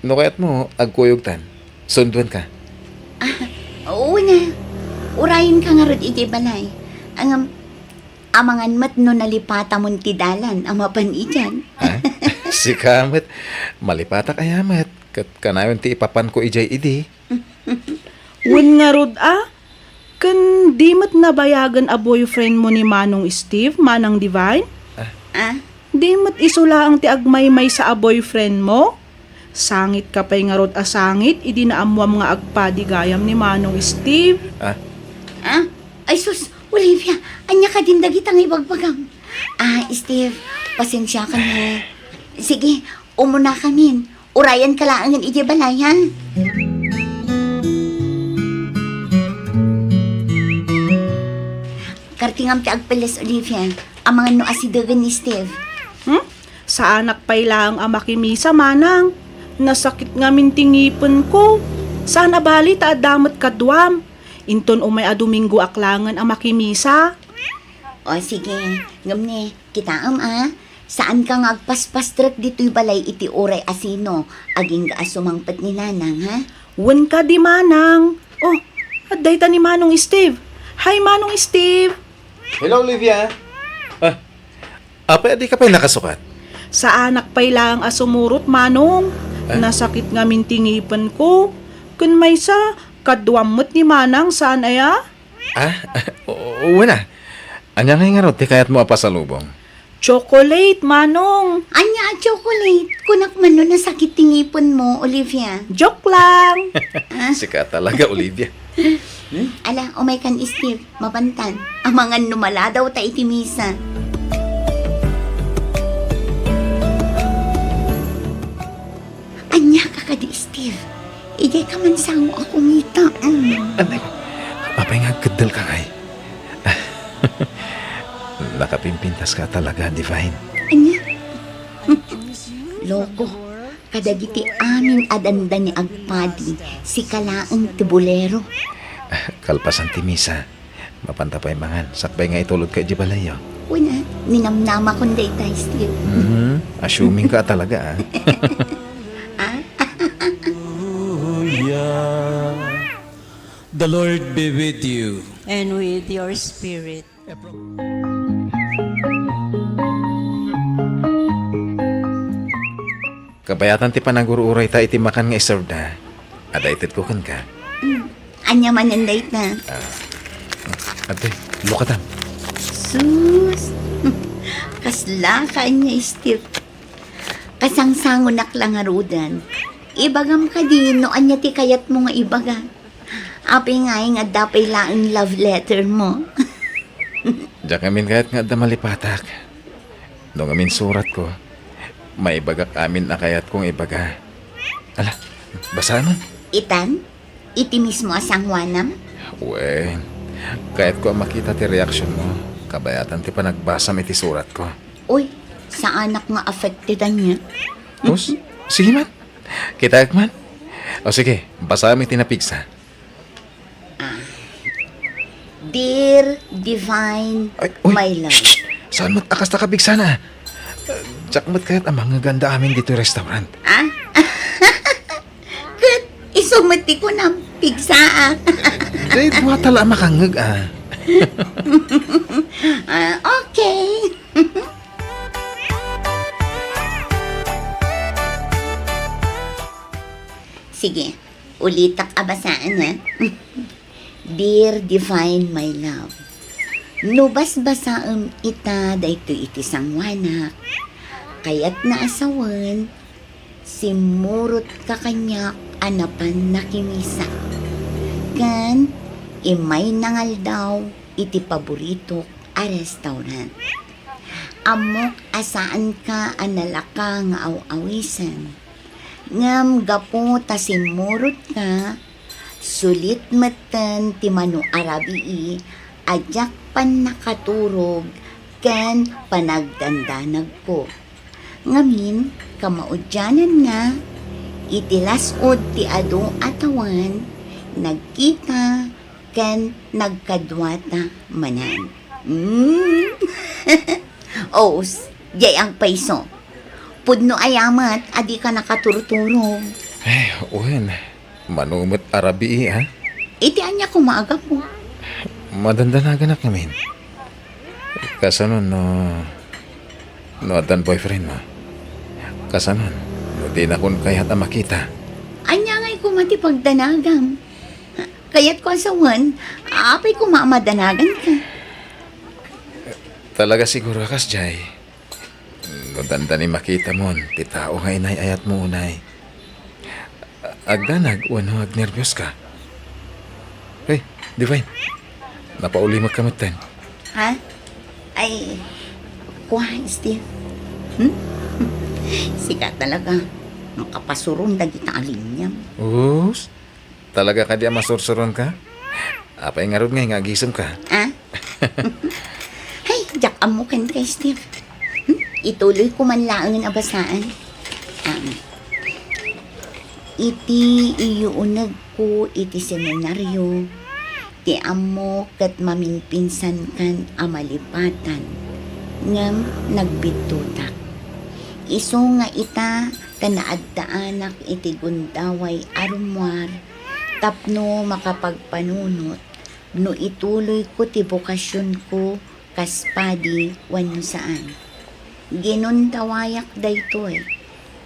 No kayatmo, agkuyogtan. Sunduanka. Ah, wen a. Urayenka ngarud idiay balay. Ngem, amangan met no nalipatamon ti dalan a mapan idian. Ha? Sika met, malipatak aya met, ket kanayon ti ipapanko idiay idi. Wen ngarud a, ken di met nabayagen a boyfriendmo ni Manong Steve, Manang Divine? Ah? Ah? Di met isu laeng ti agmaymaysa a boyfriendmo? Sangitka pay ngarud a sangit idi naammoam nga agpadi gayam ni Manong Steve. Ah? Ah? Ay sus, Olivia, ania kadin dagita nga ibagbagam? Ah, Steve, pasensiakan. Sige, umunakamin. Urayenka laengen idiay balay, ha? Kartingam ti agpeles, Olivia. Amangan no asidegen ni Steve. Hmm? Saanak pay laeng a makimisa, Manang. Nasakit ngamin ti ngipenko. Saan a bali ta adda met kaduam. Inton umay a Domingoak laengen a makimisa. O, sige. Ngem ne, kitaem, a. Saanka nga agpaspastrek ditoy balay iti uray a sino. Agingga a sumangpet ni Nanang, ha? Wen kadi, Manang. O, adda ita ni Manong Steve. Hi, Manong Steve. Hello, Olivia. Ah, apay a dika pay nakasukat? Saanak pay laeng a sumurot, Manong. Ah? Nasakit ngamin ti ngipenko. Ken maysa, kaduam met ni Manang, saan aya? Ah, o-, wen a. Ania ngay ngarud ti kayatmo a pasalubong? Chocolate, Manong. Ania a chocolate? Kunak man no nasakit ti ngipenmo, Olivia. Joke lang. Ah? Sika talaga, Olivia. Hmm? Ala, umaykan, Steve. Mapantan. Amangan no maladawta iti misa. Ania ka kadi, Steve? Idiay ka man sango a kumita. Mm. Anay, apay nga agkeddel ka ngay? Nakapimpintas ka talaga, Divine. Ania? Loko, kadagiti amin a dandani agpadi, sika laeng ti bolero. Kalpasan ti misa, mapanta pay mangan, sakbay nga itulodka idiay balayyo. Wen a, ninamnamakon dayta, Steve. Mhm. Assuming ka talaga, ah. Ah? Hallelujah. The Lord be with you. And with your spirit. Kabayatan ti panagur-urayta iti makan nga iserveda. Adda itedko kenka. Mm. Ania manen dayta? Ah, ate, lukatam. Sus! Kasla ka ania, Steve. Kasangsangonak la ngaruden. Ibagam kadi no ania ti kayatmo nga ibaga. Apay ngay nga adda pay laeng love letter mo? Diak ngamin kayat nga adda malipatak. No ngamin suratko, maibagak amin a kayatko nga ibaga. Ala, basaem. Itan? Iti mismo a sangoanam? Wen, kayatko a makita ti reaksionmo. Kabayatan ti panagbasam iti suratko. Uy, saanak nga affected ania. Us, sige man. Kitaek man. O sige, basaem iti napigsa. Ah. Dear Divine, ay, uy, my love. Shh, shh. Saan met a kasta kapigsana? Diak met kayat a mangngeganda amin ditoy restaurant. Ah? Ket isu met ti kunam, pigsaak. Jay, duata la a makangngeg, ah. Ah, okay. Sige, ulitak a basaen, ha? Dear Divine, my love, no basbasaem ita daytoy iti sangoanak, kayatna a sawen, simmurot ka kaniak a napan nakimisa, ken immay nangaldaw iti paboritok a restaurant. Ammok a saanka a nalaka nga aw-awisen. Ngem gapu ta simmurot ka, sulit metten ti mano a rabii a diak pannakaturog ken panagdandanagko. Ngamin, kamaudiananna, iti las-ud ti adu a tawen, nagkita ken nagkaduata manen. Mm. Os, diay agpayso. Pudno aya met a dika nakaturturog. Ay, wen. Mano met a rabii, ha? Iti ania koma a gapu? Madandanaganak ngamin. Kasano no, no addan boyfriend mo? Kasano no dinakon kayat a makita? Ania ngay koma ti pagdanagam? Kayatko a sawen, apay koma a madanaganka? Talaga siguro a kasdiay. No dandani makitamon ti tao nga inay-ayatmo unay, agdanag wenno agnerbios ka? Hey, Divine, napaulimek ka metten. Ha? Ay, kua, Steve. Hmm? Sika talaga, makapasuron dagita a linyam. Us? Talaga kadi a masursuron ka? Apay ngarud ngay nga agisem ka? Ah? Hay, diak ammo ken kay Steve. Hmm? Ituloy ko man laengen a basaan. Um, iti iyuuneg ko iti seminario, ti ammo ket maminpinsankan a malipatan, ngem nagbiddutak. Isu nga ita, ta naaddaanak iti gundaway a rummuar tapno makapagpanunot no ituloyko ti bokasionko kas padi wenno saan. Ginundawayak daytoy,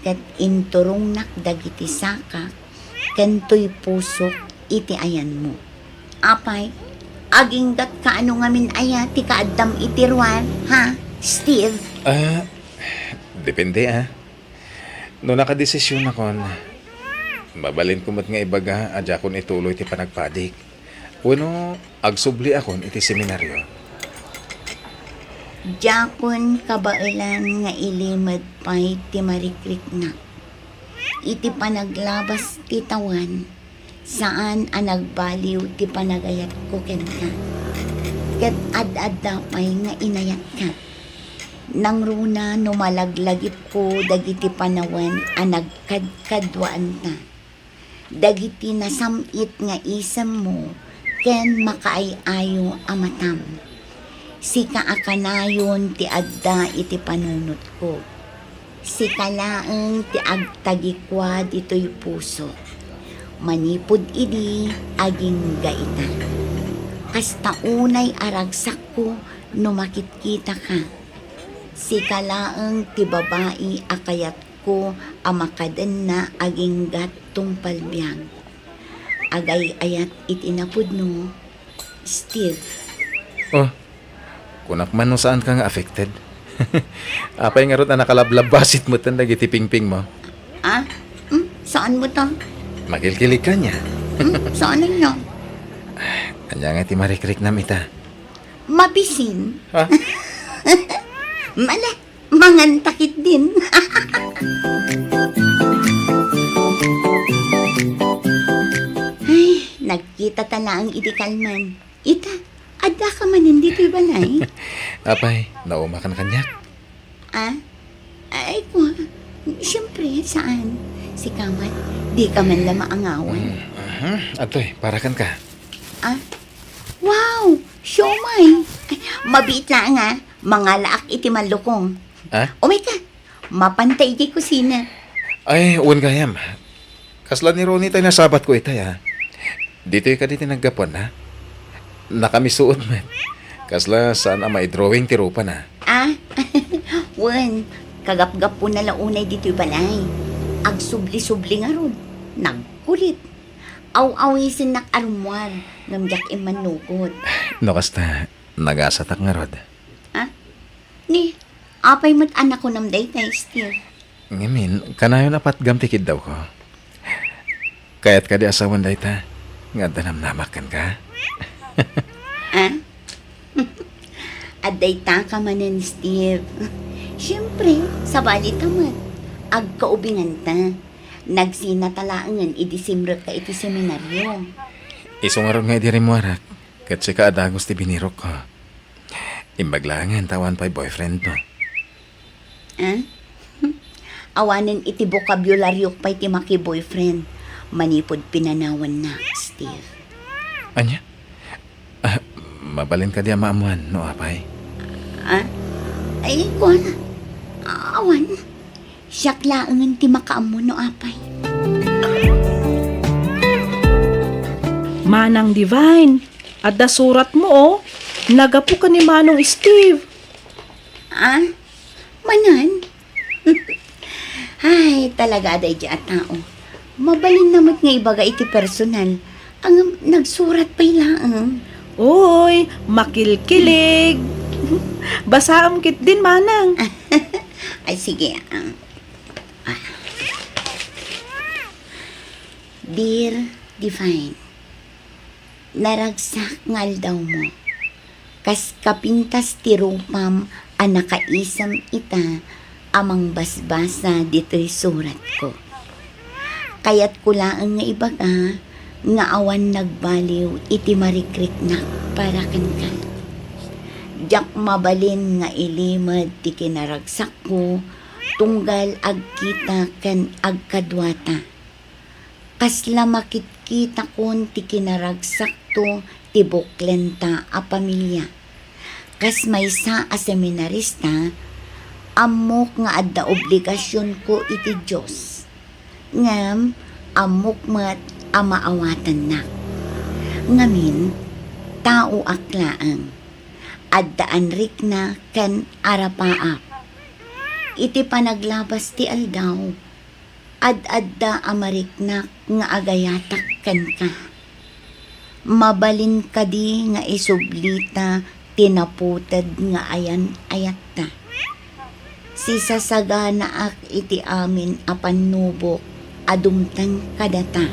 ket inturongnak dagiti sakak ken toy pusok iti ayanmo. Apay, aginggatka a no ngamin aya ti kaaddam iti ruar, ha, Steve? Ah, depende, ah. No nakadesisionakon, mabalinko met nga ibaga a diakon ituloy ti panagpadik. Wenno agsubliakon iti seminario. Diakon kabaelan nga ilimed pay ti marikriknak. Iti panaglabas ti tawen, saan a nagbaliw ti panagayatko kenka. Ket ad-adda pay nga inayatka. Nangruna no malaglagipko dagiti panawen a nagkadkaduaanta. Dagiti nasam-it nga isemmo ken makaay-ayo a matam. Sika a kanayon ti adda iti panunotko. Sika laeng ti agtagikua ditoy puso. Manipud idi, agingga ita. Kasta unay a ragsakko no makitkitaka. Sika laeng ti babai a kayat ko a makadenna aginggat tungpal biag. Agay-ayat iti napudno, Steve. Oh, kunak man no saanka nga affected. Apay ngarud a nakalablabbasit metten dagiti pingpingmo? Ah? Hmm? Saan mo to? Makilkilig ka niya. Hmm? Saan ninyo? Anya nga ti marikriknam ita? Mabisin? Ha? Mala, mangantakit din. Ay, nagkita ta laeng idi kalman. Ita, adda ka manen ditoy balay? Apay, naumakan kaniak? Ah? Ay, kwa, siyempre, saan? Sika met, di ka man la maangawan. Mm, mhm. Adtoy, para kenka. Ah? Wow! Siomay! Ay, mabiit laeng, ah. Mangalaak iti mallukong. Ah? Umay ka. Mapanta iti kusina. Ay, wen gayam. Kasla ni Ronnie tay nasabat ko itay, ah. Ditoy kadi ti naggapuanna? Nakamisuot met. Kasla saan a maidrawing ti rupana. Ah, wen, kagapgapuna la unay ditoy balay. Agsubli-subli ngarud, nagkulit. Aw-awisennak a rummuar, ngem diak immannugot. No kasta, nagasatak ngarud. Ah? Ni, apay met a nakunam dayta, Steve? Ngamin, kanayon a patgam ti kiddawko. Kayat kadi a sawen dayta, nga adda namnamak kenka? Ah? Adda dayta ka manen, Steve. Siempre, sabali ta met. Agkaubinganta. Nagsinata laengen idi simrekka iti seminario. Isu ngarud nga idi rimmuarak, ket sika a dagus ti binirokko. Imbag laengen ta awan pay boyfriendmo. Ah? Awanen iti bokabularyo pay ti maki-boyfriend manipud pinanawannak, Steve. Ania? Ah, mabalin kadi a maammuan no apay? Ah? Ay, kuan. Awan. Siak laengen ti makaammo no apay. Manang Divine, adda suratmo, oh. Naggapu ken ni Manong Steve. Ah? Manen? Ay, talaga a daydi a tao. Mabalinna met nga ibaga iti personal. Ngem nagsurat pay laeng. Uy, makilkilig. Basaem ketdin, Manang. Ay, sige, ah. Ah. Dear Divine, naragsak nga aldawmo. Kas kapintas ti rupam a nakaisem ita a mangbasbasa ditoy suratko. Kayatko laeng nga ibaga nga awan nagbaliw iti marikriknak para kenka. Diak mabalin nga ilimed ti kinaragsakko tunggal agkita ken agkaduata. Kasla makitkitakon ti kinaragsakto ti buklenta a pamilia. Kas maysa a seminarista, ammok nga adda obligasionko iti Dios. Ngem ammok met a maawatannak. Ngamin, taoak laeng. Adda anrikna ken arapaap. Iti panaglabas ti aldaw, ad-adda a mariknak nga agayatak kenka. Mabalin kadi nga isublita ti naputed nga ayan-ayatta? Sisasaganaak iti amin a pannubok a dumteng kadata.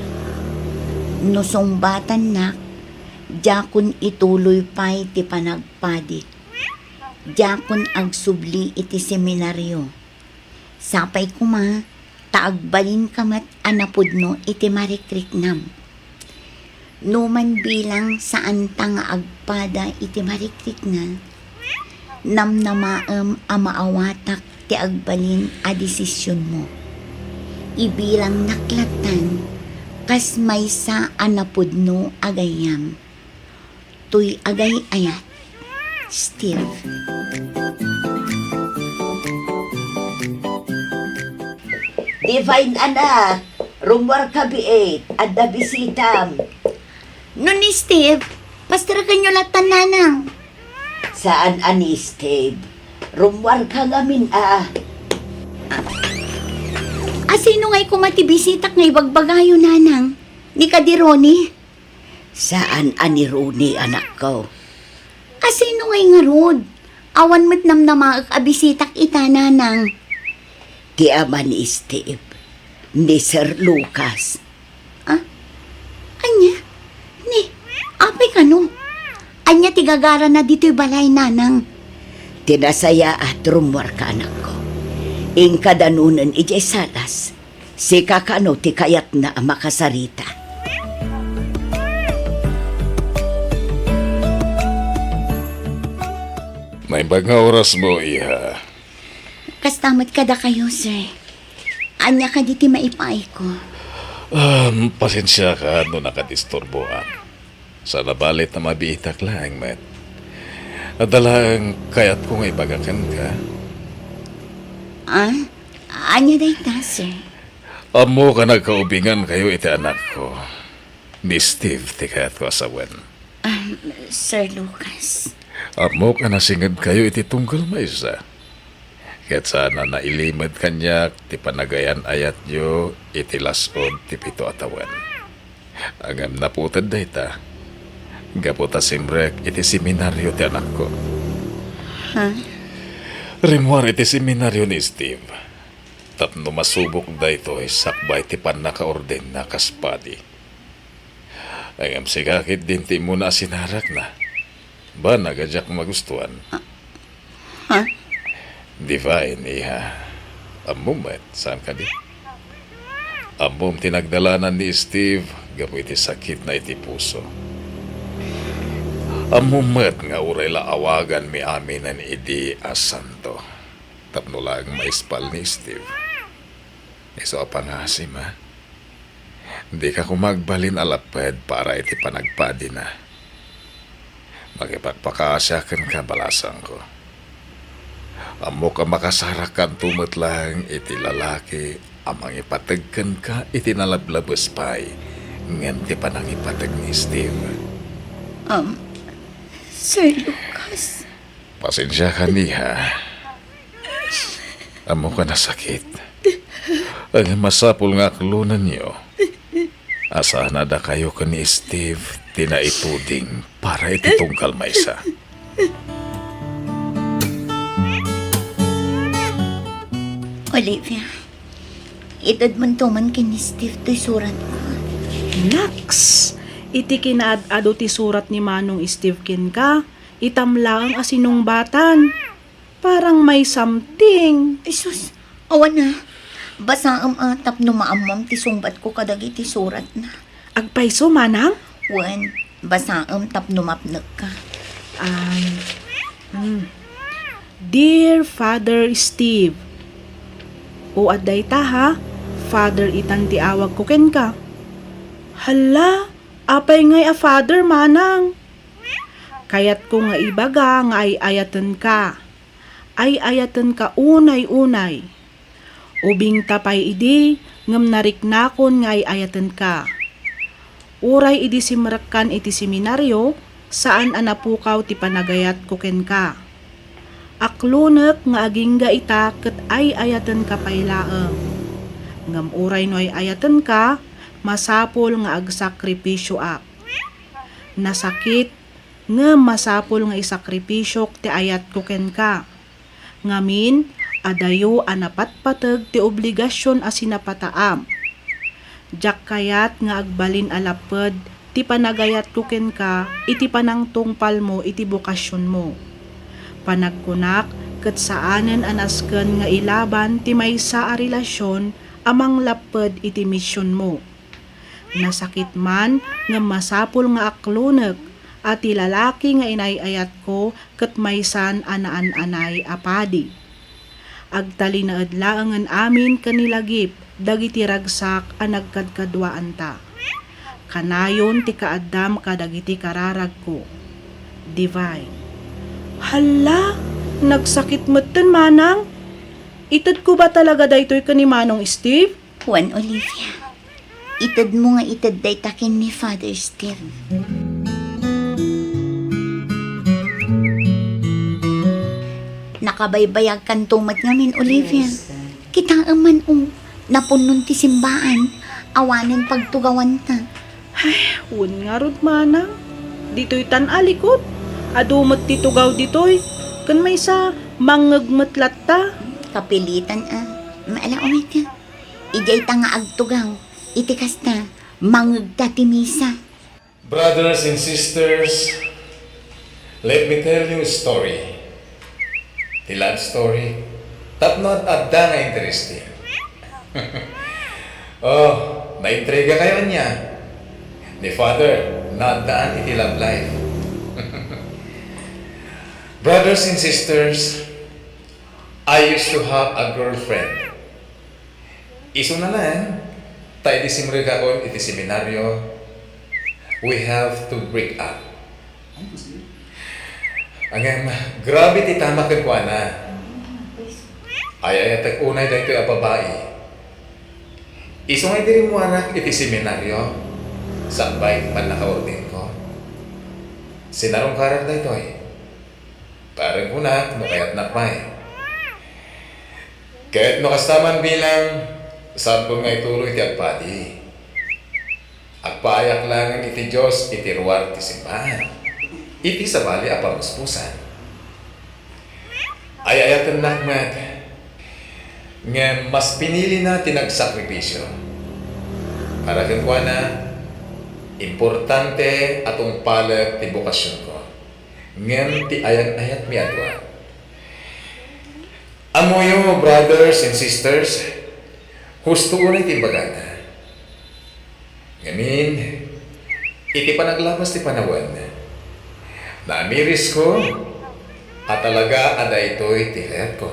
No sungbatannak, diakon ituloy pay ti panagpadik. Diakon agsubli iti seminario. Sapay koma ta agbalinka met a napudno iti marikriknam. Numan bilang saanta nga agpada iti marikrikna, namnamaem a maawatak ti agbalin a desisionmo. Ibilangnak lattan kas maysa a napudno a gayyem. Toy agay-ayat, Steve. Divine anak, rummuarka biit, adda bisitam. No ni Steve, pasterkenyo lattan, Nanang. Saan a ni Steve. Rummuarka ngamin a. A sino ngay koma ti bisitak nga ibagbagayo, Nanang? Ni kadi Ronnie? Saan a ni Ronnie, anakko. A sino ngay ngarud? Awan met namnamaek a bisitak ita, Nanang. Ti ama ni Steve, ni Sir Lucas. Ah? Ania? Ni, apay kano? Ania ti gagarana ditoy balay, Nanang? Ti nasayaat, rummuarka, anakko. Inka danunen idiay salas. Sika kano ti kayatna a makasarita? Naimbag nga orasmo, iha. Kasta met kadakayo, sir. Ania kadi ti maipaayko? Um, pasensiaka no nakadisturboak. Saan a bali ta mabiitak laeng met. Adda laeng kayatko nga ibaga kenka. Ah? Ania dayta, sir? Ammok a nagkaubingankayo iti anakko. Ni Steve ti kayatko a sawen. Um, Sir Lucas. Ammok a nasingedkayo iti tunggal maysa. Ket saan a nailimed kaniak ti panagayan-ayatyo iti las-ud ti pito a tawen. Ngem naputed dayta, gapu ta simrek iti seminario ti anakko. Ha? Rimmuar iti seminario ni Steve tapno masubok daytoy sakbay ti pannakaordenna kas padi. Ngem sika ketdin ti immuna a sinarakna. Banag a diak magustuan. Ha? Divine, iha. Ammom met, saan kadi? Ammom ti nagdalanan ni Steve gapu iti sakitna iti puso. Ammom met nga uray la awaganmi aminen idi a santo tapno laeng maispal ni Steve. Isu a pangasim, ha? Dika koma agbalin a lapped para iti panagpadina. Makipagpakaasiak kenka, balasangko. Ammok a makasarakkanto met laeng iti lalaki a mangipateg kenka iti nalablabes pay ngem ti panangipateg ni Steve. Um, Sir Lucas. Pasensiakan, iha. Ammok a nasakit. Ngem masapul nga aklonenyo a saan a dakayo ken ni Steve ti naituding para iti tunggal maysa. Olivia, itedmonto man ken ni Steve toy suratko. Naks! Iti kinaad-adu ti surat ni Manong Steve kenka, itam laeng a sinungbatan. Parang may something. Ay sus, awan a. Basaem a tapno maammom ti sungbatko kadagiti suratna. Agpayso, manang? Wen, basaem tapno mapnekka. Um, hmm. Dear Father Steve, o adda ita ha, Father itan ti awagko kenka. Hala, apay ngay a Father, manang? Kayatko nga ibaga nga ay-ayatenka. Ay-ayatenka unay-unay. Ubingta pay idi ngem nariknakon nga ay-ayatenka. Uray idi simrekkan iti seminario, saan a napukaw ti panagayatko kenka. Aklonek nga agingga ita ket ay-ayatenka pay laeng. Ngem uray no ay-ayatenka, masapul nga agsakripisioak. Nasakit, ngem masapul nga isakripisiok ti ayatko kenka. Ngamin, adayo a napatpateg ti obligasion a sinapataam. Diak kayat nga agbalin a lapped ti panagayatko kenka iti panangtungpalmo iti bokasionmo. Panagkunak ket saanen a nasken nga ilaban ti maysa a relasion a manglapped iti misionmo. Nasakit man ngem masapul nga aklonek a ti lalaki nga inay-ayatko ket maysan a naan-anay a padi. Agtalinaed laengen amin ken ni Lagip dagiti ragsak a nagkadkaduaanta. Kanayon ti kaaddam kadagiti kararagko. Divine. Hala! Nagsakit metten, manang! Itedko ba talaga daytoy ken ni Manong Steve? Wen, Olivia, itedmo nga ited dayta ken ni Father Steve. Nakabaybayagkanto met ngamin, Olivia. Kitaem man, o, napunnon ti simbaan. Awanen pagtugawanta. Ay, wen ngarud, manang. Ditoy tan a likod. Adu met ti tugaw ditoy. Ken maysa, mangngeg met latta. Kapilitan a. Maala, Olivia. Idiay ta nga agtugaw, iti kasta, mangngegta ti misa. Brothers and sisters, let me tell you a story. Ti love story. Tapno ad-adda nga interesting. Oh, naintriga kayo ania? Ni Father, naaddaan iti love life. Brothers and sisters, I used to have a girlfriend. Isuna laeng, ta idi simrekakon iti seminaryo, we have to break up. Ngem, grabe ti tama kenkuana. Ay-ayatek unay daytoy a babai. Isu nga idi rimmuarak iti seminaryo, sakbay ti pannakaordinko. Sinarungkarak daytoy. Paarengkonak no kayatnak pay. Ket no kasta man bilang, saankon nga ituloy ti agpadi. Agpaayak laengen iti Dios iti ruar ti simbahan, iti sabali a pamuspusan. Ay-ayatennak met, ngem mas pinilina ti nagsakripisio. Para kenkuana, importante a tungpalek ti bokasionko, ngem ti ayan-ayatmi a dua. Ammoyo, brothers and sisters, husto unay ti imbagana. Ngamin, iti panaglabas ti panawen, naamirisko a talaga a daytoy ti kayatko.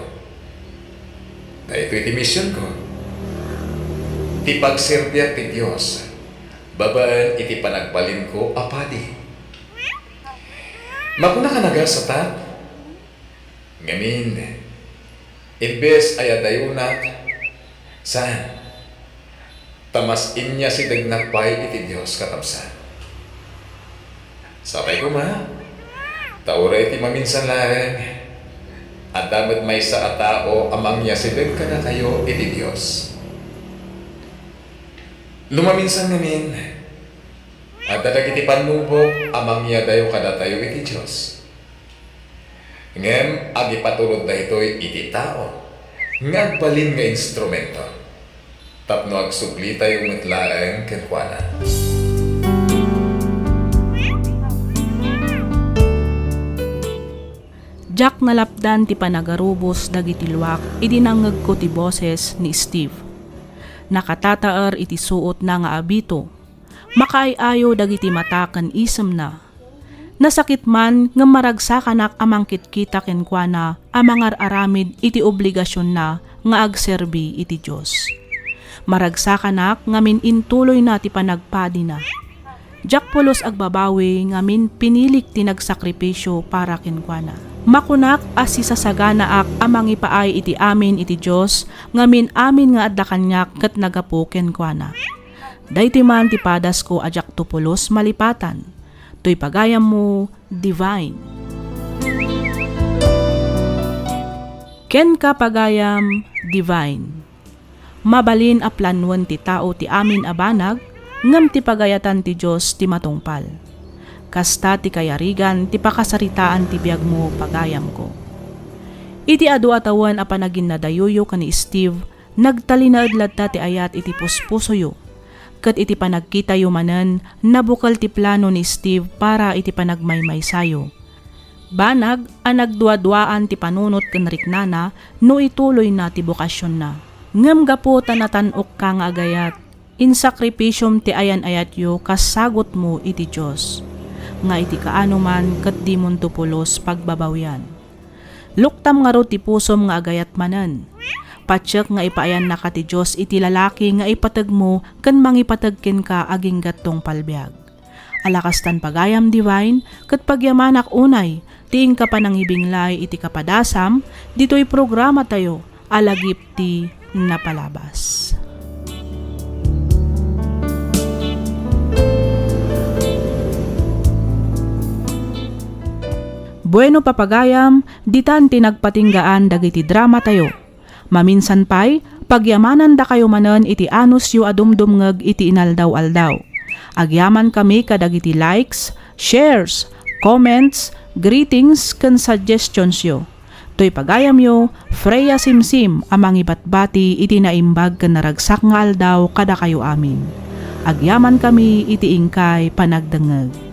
Daytoy ti misionko. Ti pagserbiak ti Dios babaen iti panagbalinko a padi. Makunak a nagasatak. Ngamin, imbes a iyadayonak, saan, ta mas inyasidegnak pay iti Dios, kakabsat. Sapay koma, ta uray iti maminsan laeng, adda met maysa a tao a mangyasideg kadakayo iti Dios. No maminsan ngamin, adda dagiti pannubok a mangyadayo kadatayo iti Dios. Ngem agipatulod daytoy iti tao nga agbalin nga instrumento tapno agsublitayo met laeng kenkuana. Diak nalapdan ti panagarubos dagiti luak idi nangngegko ti boses ni Steve. Nakatataer iti suotna nga abito. Makaay-ayo dagiti mata ken isemna. Nasakit man ngem maragsakanak a mangkitkita kenkuana a mangar-aramid iti obligasionna nga agserbi iti Dios. Maragsakanak ngamin intuloyna ti panagpadina. Diak pulos agbabawi ngamin pinilik ti nagsakripisio para kenkuana. Makunak a sisasaganaak a mangipaay iti amin iti Dios ngamin amin nga adda kaniak ket nagapu kenkuana. Daytoy man ti padasko a diak to pulos malipatan. Toy pagayammo, Divine. Kenka, pagayam, Divine. Mabalin a planoen ti tao ti amin a banag, ngem ti pagayatan ti Dios ti matungpal. Kasta ti kayarigan ti pakasaritaan ti biagmo, pagayamko. Iti adu a tawen a panaginnadayoyo ken ni Steve, nagtalinaed latta ti ayat iti puspusoyo, ket iti panagkitayo manen, nabukel ti plano ni Steve para iti panagmaymaysayo. Banag a nagduaduaan ti panunot ken riknana no ituloyna ti bokasionna. Ngem gapu ta natan-okka nga agayat, insakripisiom ti ayan-ayatyo kas sagutmo iti Dios, nga iti kaano man ket dimonto pulos pagbabawian. Luktam ngarud ti pusom nga agayat manen. Patiek nga ipaayannaka ti Dios iti lalaki nga ipategmo ken mangipateg kenka agingga tungpal biag. Ala kastan, pagayam, Divine, ket pagyamanak unay ti inka panangibinglay iti kapadasam ditoy programatayo a Lagip ti Napalabas. Bueno, papagayam, ditan ti nagpatinggaan dagiti dramatayo. Maminsan pay, pagyamanandakayo manen iti anusyo a dumdumngeg iti inaldaw-aldaw. Agyamankami kadagiti likes, shares, comments, greetings, ken suggestions-yo. Toy pagayamyo, Freya Simsim a mangibatbati iti naimbag ken naragsak nga aldaw kadakayo amin. Agyamankami iti inkay panagdengngeg.